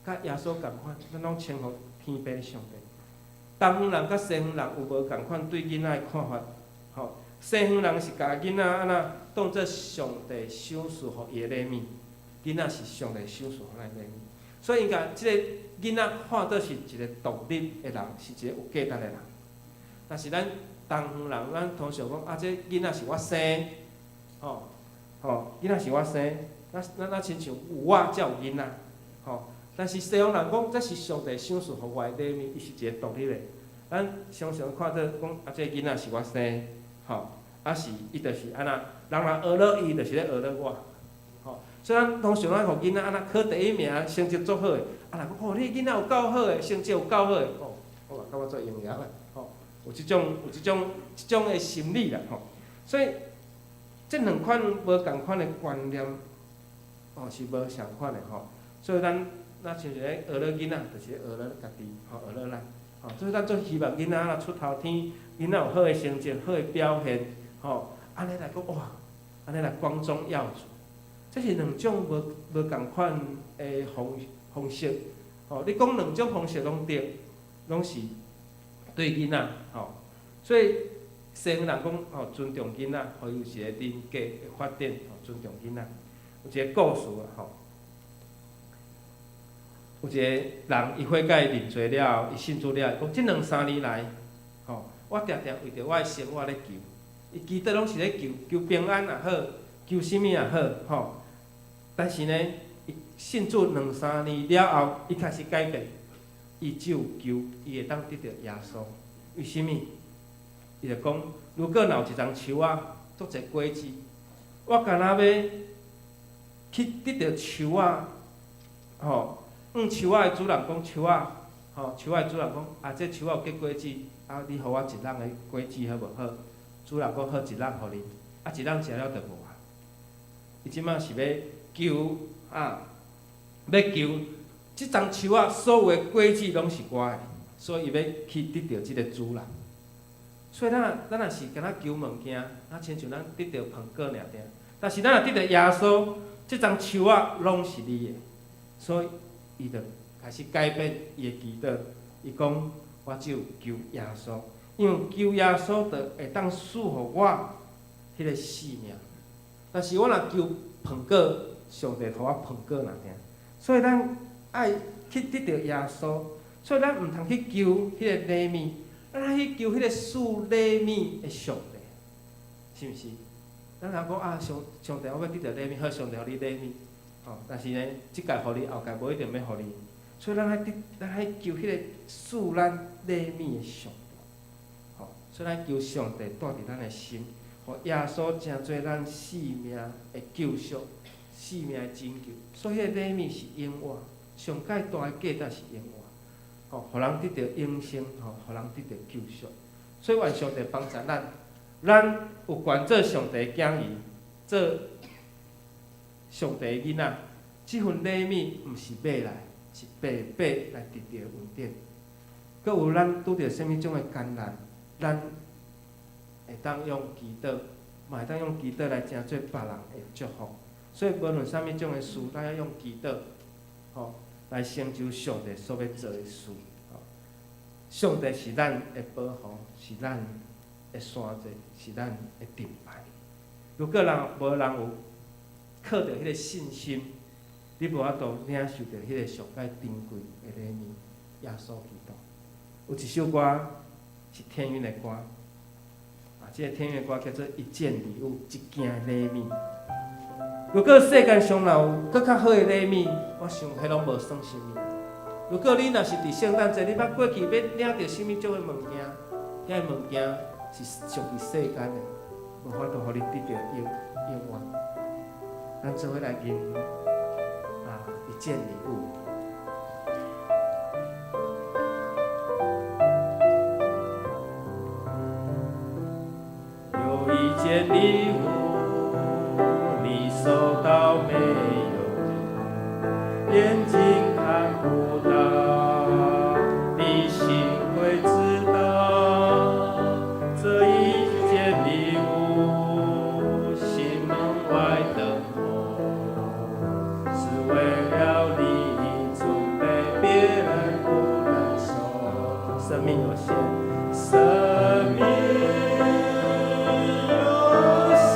S3: 佮耶穌仝款，咱攏稱呼天父上帝。東方人佮西方人有無仝款對囡仔的看法？吼，西方人是共囡仔按怎當做上帝賞賜予伊的禮物，囡仔是上帝賞賜予咱的禮物。所以𪜶共這个囡仔看做是一個獨立的人，是一個有價值的人。但是咱東方人，咱通常講啊，這囡仔是我生，吼吼，囡仔是我生，咱親像有我才有囡仔，吼。但是西方人講，這是上帝賞賜予我的禮物，伊是一個獨立的。咱常常看著講，啊，這个囡仔是我生，吼，啊是伊就是按怎，人若學落伊，就是咧學落我，吼。所以咱通常咱予囡仔按怎考第一名，成績足好的，啊，若講哦，你囡仔有夠好的，成績有夠好的，哦，我嘛感覺足榮耀的，吼，有這種的心理啦，吼。所以這兩款無仝款的觀念，哦，是無相仝的吼。所以咱。若像是咧學落囡仔，就是咧學落家己，吼，學落咱，吼，所以咱足希望囡仔若出頭天，囡仔有好的成績、好的表現，吼，按呢來講哇，按呢來光宗耀祖，這是兩種無仝款的方式，吼，你講兩種方式攏對，攏是對囡仔，吼，所以西方人講吼尊重囡仔，予伊有一個人格的發展，吼，尊重囡仔，有一個故事啊，吼。有一個人，伊悔改認罪了後，伊信主了後，講這兩三年來，吼，我定定為著我的生活咧求，伊祈禱攏是咧求，求平安也好，求啥物也好，吼。但是呢，伊信主兩三年了後，伊開始改變，伊只有求伊會當得著耶穌。為啥物？伊就講，如果若有一叢樹仔，足濟果子，我敢若欲去得著樹仔，吼，向樹仔的主人講，樹仔，吼，樹仔的主人講，啊，這樹仔有結果子，啊，你予我一籠的果子好無？好，主人講好，一籠予你，啊，一籠食了就無啊。伊這擺是欲求啊，欲求這叢樹仔所有的果子攏是我的，所以伊欲去得著這個主人。所以咱若是敢若求物件，啊，親像咱得著蘋果爾爾。但是咱若得著耶穌，這叢樹仔攏是你的，所以伊就開始改變伊的祈禱。伊講：我只有求耶穌，因為求耶穌就會當賜予我彼个性命。但是我若求蘋果，上帝予我蘋果爾爾。所以咱愛去得著耶穌，所以咱毋通去求彼个禮物，咱愛去求彼个賜禮物的上帝，是毋是？咱若講啊，上帝，我欲得著禮物，好，上帝予你禮物，吼。但是呢，這屆予你，後屆無一定欲予你。所以咱愛得，咱愛求彼个賜咱禮物的上帝，吼。所以咱求上帝住佇咱的心，予耶穌成做咱性命的救贖、性命的拯救。所以，彼个禮物是永活，上蓋大的價值是永活，吼，予人得著永生，吼，予人得著救贖。所以，願上帝幫助咱，咱有權做上帝的囝兒，做上帝的囡仔。這份禮物毋是買來，是白白來得著的恩典。閣有咱拄著啥物種的艱難，咱會當用祈禱，嘛會當用祈禱來成做別人的祝福。所以，無論啥物種的事，咱愛用祈禱，吼，來成就上帝所欲做的事。吼，上帝是咱的保護，是咱的山寨，是咱的盾牌。如果人無人有靠著彼个信心，你無法度領受著彼个上蓋珍貴的禮物——耶穌基督。有一首歌是天韻的歌，啊，這个天韻的歌叫做《一件禮物》，一件禮物。如果世間上若有閣較好的禮物，我想彼攏無算啥物。如果你若是佇聖誕節，你捌過去欲領著啥物種的物件，遐个物件是屬於世間的，無法度予你得著永遠。咱做伙來吟啊，一件禮物。有一件禮物，你收到沒有？眼睛看不到，你心會知道。這一件禮物，心門外等候，是為了你準備，別人不能收。生命有限，生命有限。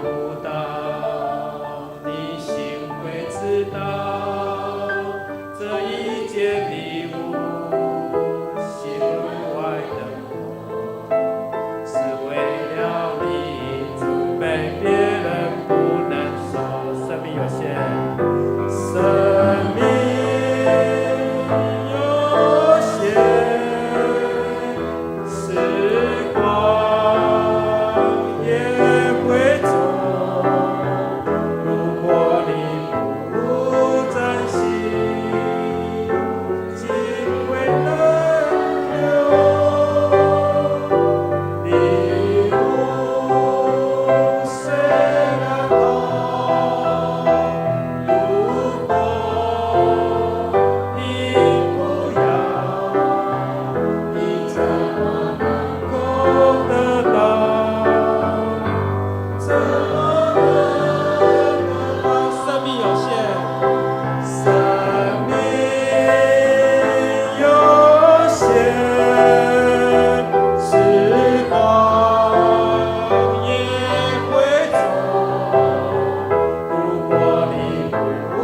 S3: 不到，你心會知道，這一件禮物是分外的好，是為了你準備，別人不能收。生命有限，生命有限，時光也會走。如果你不珍惜，機會難留。禮物雖然好，如果你不要，你怎麼能夠得到？怎麼能得到？生命有限，生命有限，時光也會走。如果你不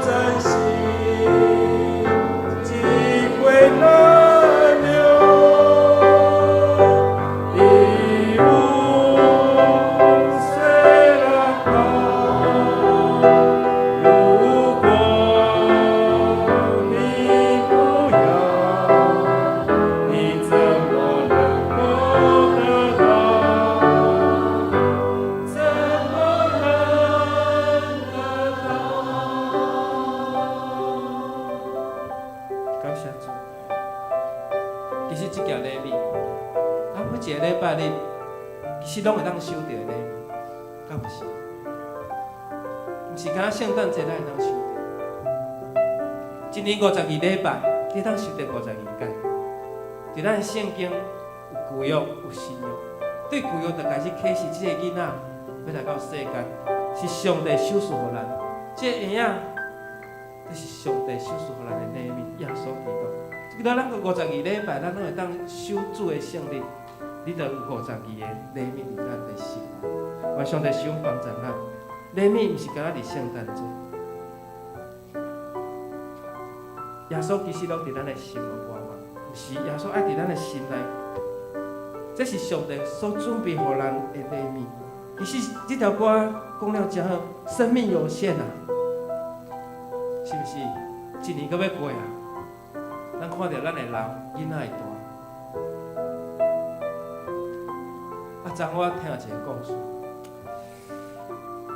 S3: 珍惜，機會難留。禮物雖然好，如果你不要，你怎麼能夠得到？怎麼能得到？感謝主。其實這件禮物，咱每一个禮拜日，其實攏會當收著的禮物，敢毋是？毋是干焦聖誕節咱會當收著。一年52禮拜，你會當收著52擺。佇咱聖經有舊約有新約，對舊約就開始啟示，這個囡仔欲來到世間，是上帝賞賜予咱。這個嬰仔，這是上帝賞賜予咱的禮物，耶穌基督。這個咱個52禮拜，咱攏會當守主的聖日，你就有52個禮物佇咱的心內。願上帝賞幫助咱。禮物毋是干焦佇聖誕節，耶穌其實攏佇咱的心內外嘛，毋是耶穌愛佇咱的心內，這是上帝所準備予咱的禮物。其實這條歌講了真好，生命有限啊，是毋是？一年閣欲過啊，咱看著咱會老，囡仔會大。啊，昨我聽一个故事，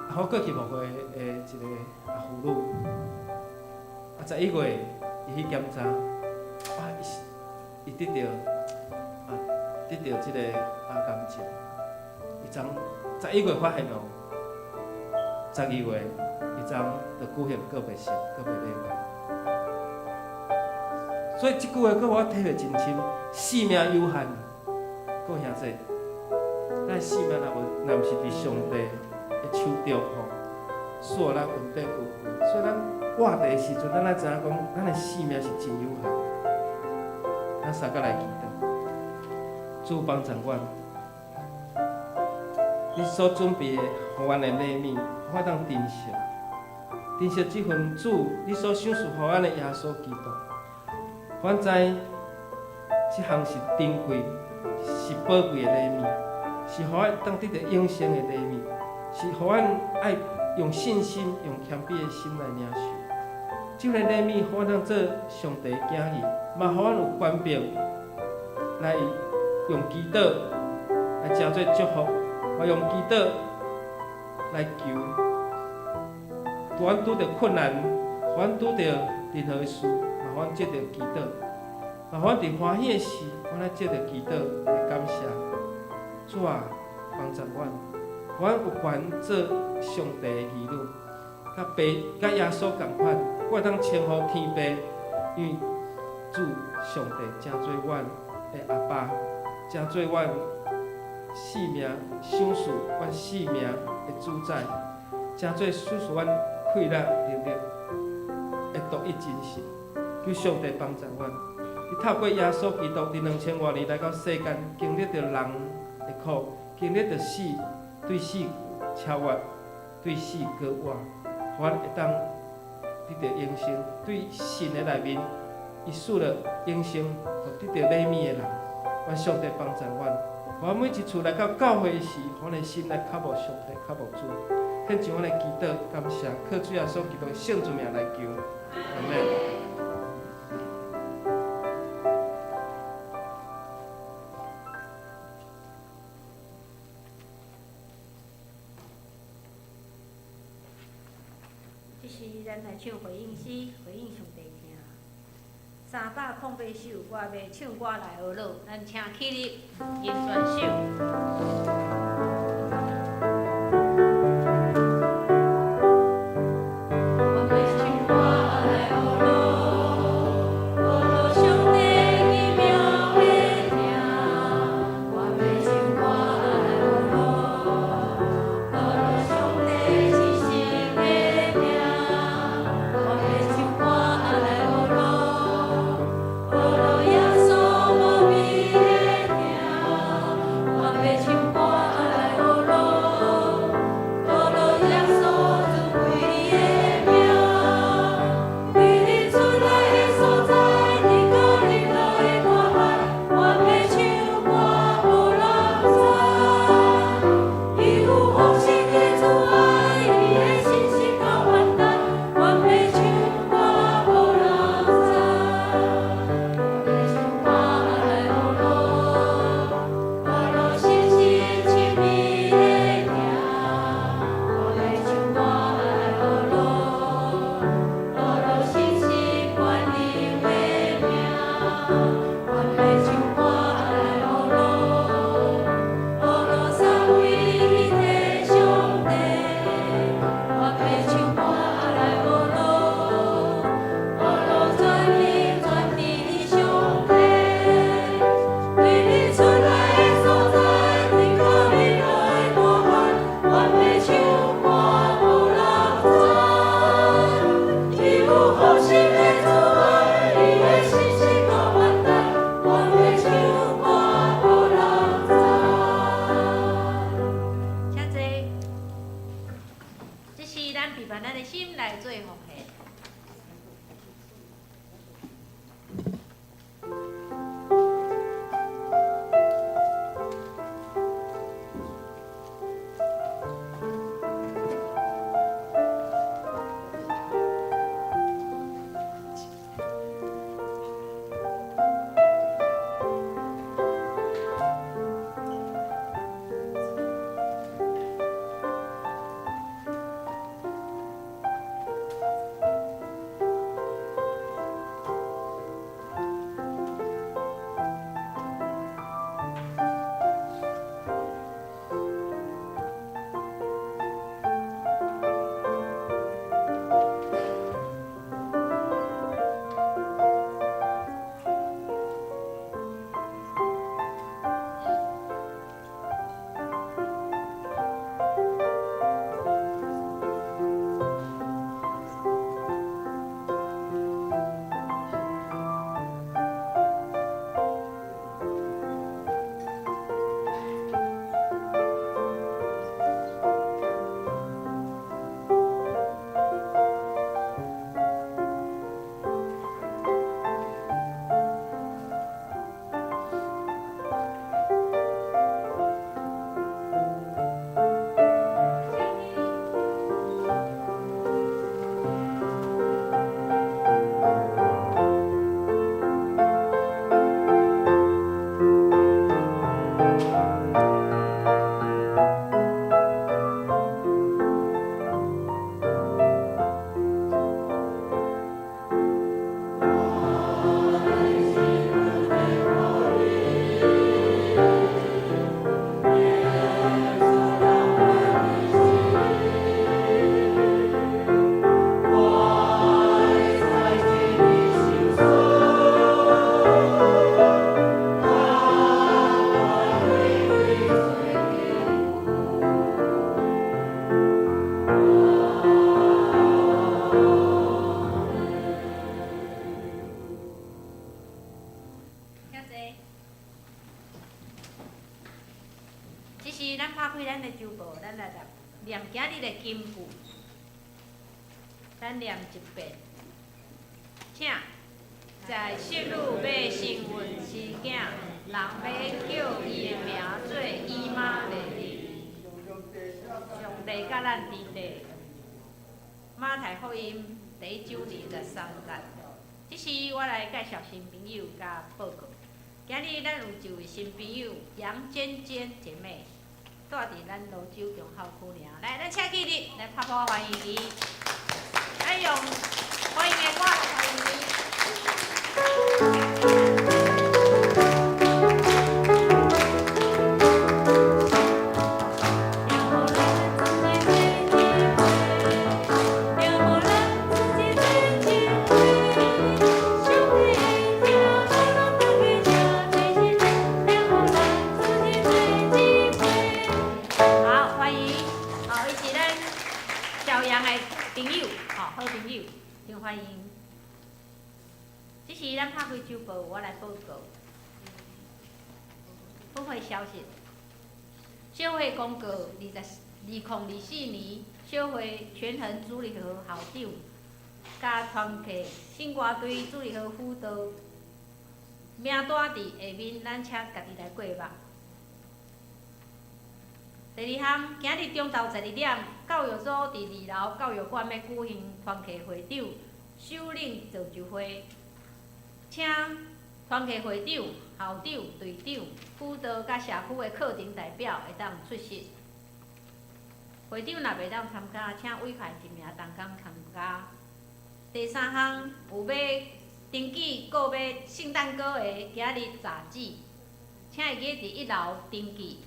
S3: 啊，我過去牧會的一个阿婦女，啊，11月伊去檢查，啊，伊得著啊，得著這个癌症，伊昨11月發現哦，12月伊昨就舉行告別式，告別禮拜。所以這句話閣予我體會真深，性命有限，各位兄弟，咱性命若無，若毋是佇上帝的手中吼，賜予咱恩典有餘，所以咱活佇的時陣，咱愛知影講，咱的性命是真有限。咱三個來祈禱，主幫助阮，你所準備的，予阮的禮物，我當珍惜，珍惜這份主你所賞賜予阮的耶穌基督。阮知這項是珍貴、是寶貴的禮物，是予阮當得著永生的禮物，是予阮愛用信心、用謙卑的心來領受。這份禮物，予阮當做上帝的囝兒，嘛予阮有權柄來用祈禱來成做祝福，嘛用祈禱來求。當阮拄著困難，阮拄著任何的事，嘛予阮藉著祈禱，嘛予阮佇歡喜的時，阮來藉著祈禱來感謝。主啊，幫助阮，予阮有權做上帝的兒女，佮爸佮耶穌仝款，我會當稱呼天父，因為主上帝成做阮的阿爸，成做阮性命賞賜阮性命的主宰，成做賞賜阮氣力能力的獨一真神。求上帝幫助阮，伊透過耶穌基督佇2000外年來到世間，經歷著人的苦，經歷著死，對死超越，對死閣活，予阮會當得著永生。對信的內面，伊賜了永生，予得著禮物的人。願上帝幫助阮，予阮每一次來到教會時，予阮的心來渴慕上帝，渴慕主。獻上阮的祈禱，感謝，靠主耶穌基督的聖主名來求，阿們。
S4: 這時，咱來唱回應詩，回應上帝聽。308首，我欲唱歌來學樂，咱請起立，認全首。這時，咱拍開咱的周報，咱來讀。念今日的金句，咱念一遍，請。在淑女欲生孕生囝，人欲叫伊的名做以馬內利。上帝佮咱佇咧。馬太福音第一章23節。這時我來介紹新朋友佮報告。今日咱有一位新朋友楊娟娟姐妹，住佇咱蘆洲中校區爾。來，咱請起立，來拍鼓歡迎伊。咱用歡迎的歌來歡迎伊。好，歡迎，好，伊是咱小楊的朋友，吼，好朋友，真歡迎。這是咱拍開週報，我來報告。分會消息，小會公告：2024年小會權衡主日學校長佮團契聖歌隊主日學輔導名單佇下面，咱請家己來過目。第二項，今日中晝12點，教育組佇二樓教育館欲舉行團契會長首領造就會，請團契會長、校長、隊長、輔導佮社區的課程代表會當出席。會長若袂當參加，請委派一名同工參加。第三項，有欲登記購買聖誕果的，今日截止，請會記佇一樓登記，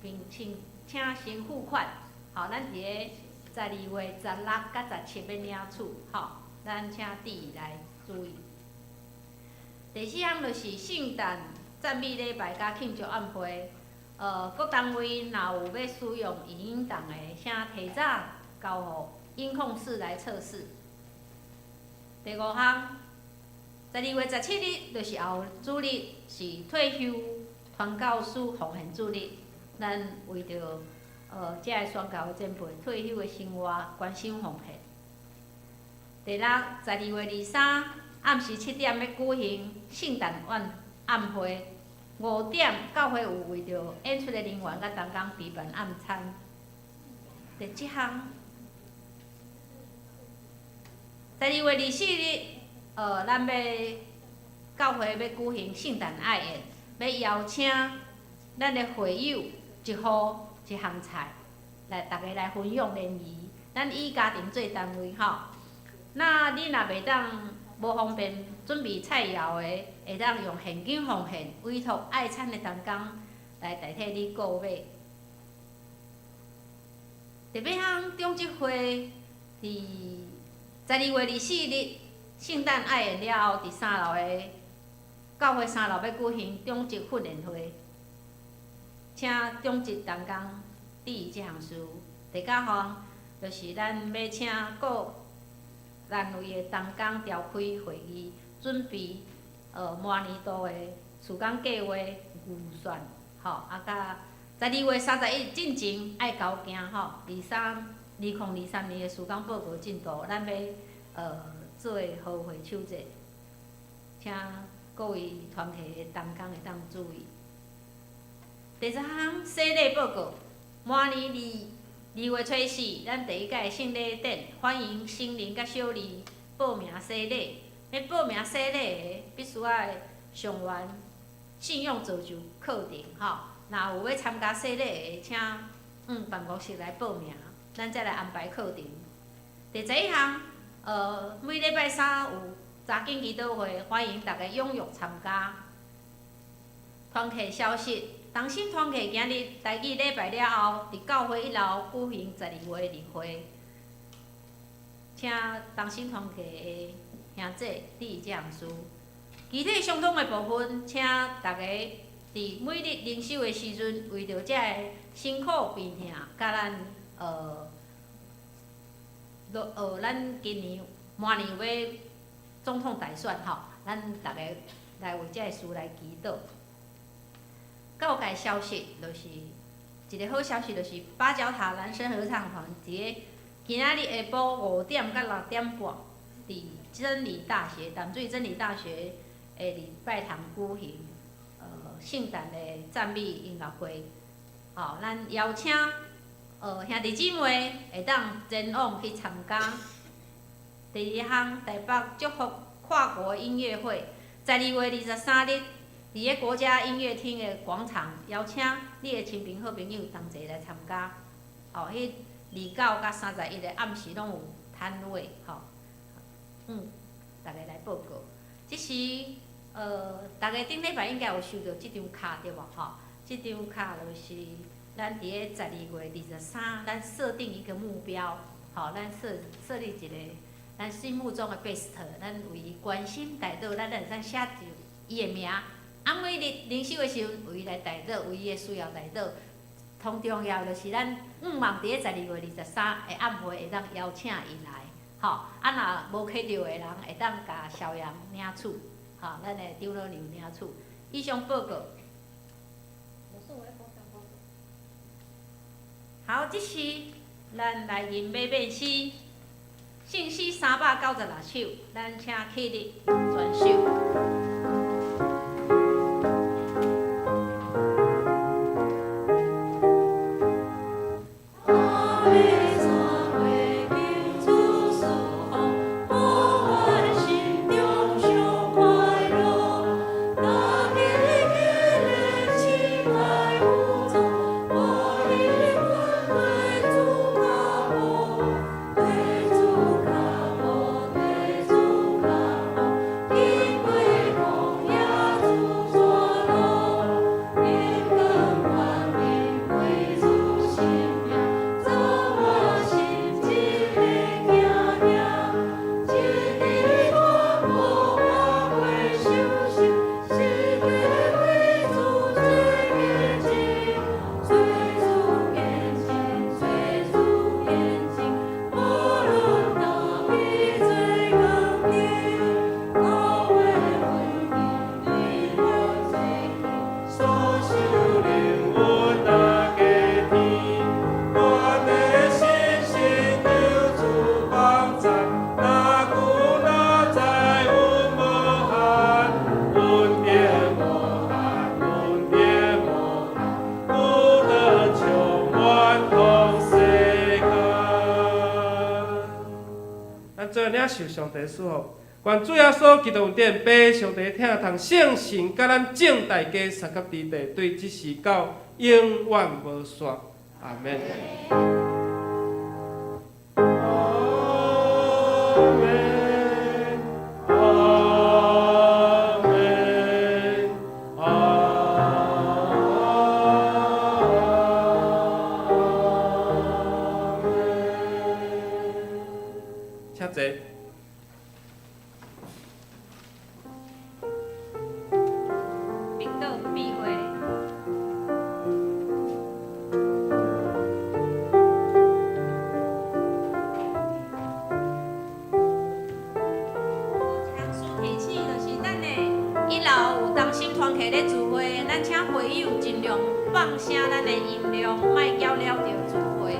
S4: 並請請先付款。吼，咱佇咧12月16佮17欲領取，吼，咱請注意來注意。第四項就是聖誕讚美禮拜佮慶祝晚會，各單位若有欲使用影音檔的，請提早交予音控室來測試。第五項，12月17日就是後主日，是退休傳教士奉獻主日。咱為著遮个宣教的前輩退休的生活關心奉獻。第六，12月23暗時7點欲舉行聖誕晚暗會，5點教會有為著演出的人員佮同工備辦暗餐。第七項，12月24日，咱欲教會欲舉行聖誕愛宴，欲邀請咱的會友一戶一項菜，來逐家來分享聯誼。咱以家庭做單位吼，那你若袂當無方便準備菜餚的，會當用現金奉獻，委託愛餐的同工來代替你購買。第八項，長執會佇12月24日聖誕愛宴了後，佇三樓的教會三樓欲舉行長執訓練會，請長執同工注意這項事。第九項，就是咱欲請各單位的同工召開會議，準備明年度的事工計劃預算，吼，啊，佮12月31進前愛交件吼，2023年的事工報告進度，咱欲做好會手冊，請各位團體的同工會當注意。第十項洗禮報告，明年2月初四，咱第一屆聖禮典，歡迎成人佮小兒報名洗禮。欲報名洗禮的，必須愛上完信仰造就課程，吼。若有欲參加洗禮的，請往辦公室來報名，咱再來安排課程。第十一項，每禮拜三有查經祈禱會，歡迎大家踴躍參加。團契消息，同心團契今日台語禮拜了後，佇教會一樓舉行12月例會，請同心團契的兄姐注意這項事。其他相通的部分，請大家佇每日靈修的時陣，為著這个辛苦病痛，佮咱今年明年欲總統大選吼，咱逐家來為這个事來祈禱。教界消息就是一个好消息就是八角塔男聲合唱團佇咧今仔日下晡5點到6點半，佇真理大學淡水真理大學的禮拜堂舉行聖誕的讚美音樂會。吼，咱邀請兄弟姊妹會當前往去參加。第二項，台北祝福跨國音樂會，12月23日，佇咧國家音樂廳的廣場，邀請你的親朋好朋友同齊來參加。哦，彼29佮31的暗時攏有攤位，吼，逐家來報告。這是逐家頂禮拜應該有收著這張卡對無？吼，這張卡就是咱佇咧十二月二十三，咱設定一個目標，吼，咱設立一個咱心目中的 best，咱為伊關心代禱，咱會使寫著伊的名。啊，每日靈修的時陣，為伊來代禱，為伊的需要代禱。同重要就是咱向望佇咧十二月二十三的暗會會當邀請伊來，吼。啊，若無去著的人，會當共蕭陽領取，吼，咱的長老娘領取。以上報告。好，這時咱來吟馬變詩，聖詩396首，咱請起立全首。
S3: 受上帝賜福，願主耶穌基督恩典、父上帝疼痛、聖神佮咱眾大家相佮佇地，對這時到永遠無散。阿們。阿們，阿們，阿們。請坐。
S4: 明道閉會。一項需提醒，就是咱的一樓有同心團契咧聚會，咱請會友盡量放聲咱的音量，莫攪擾著聚會。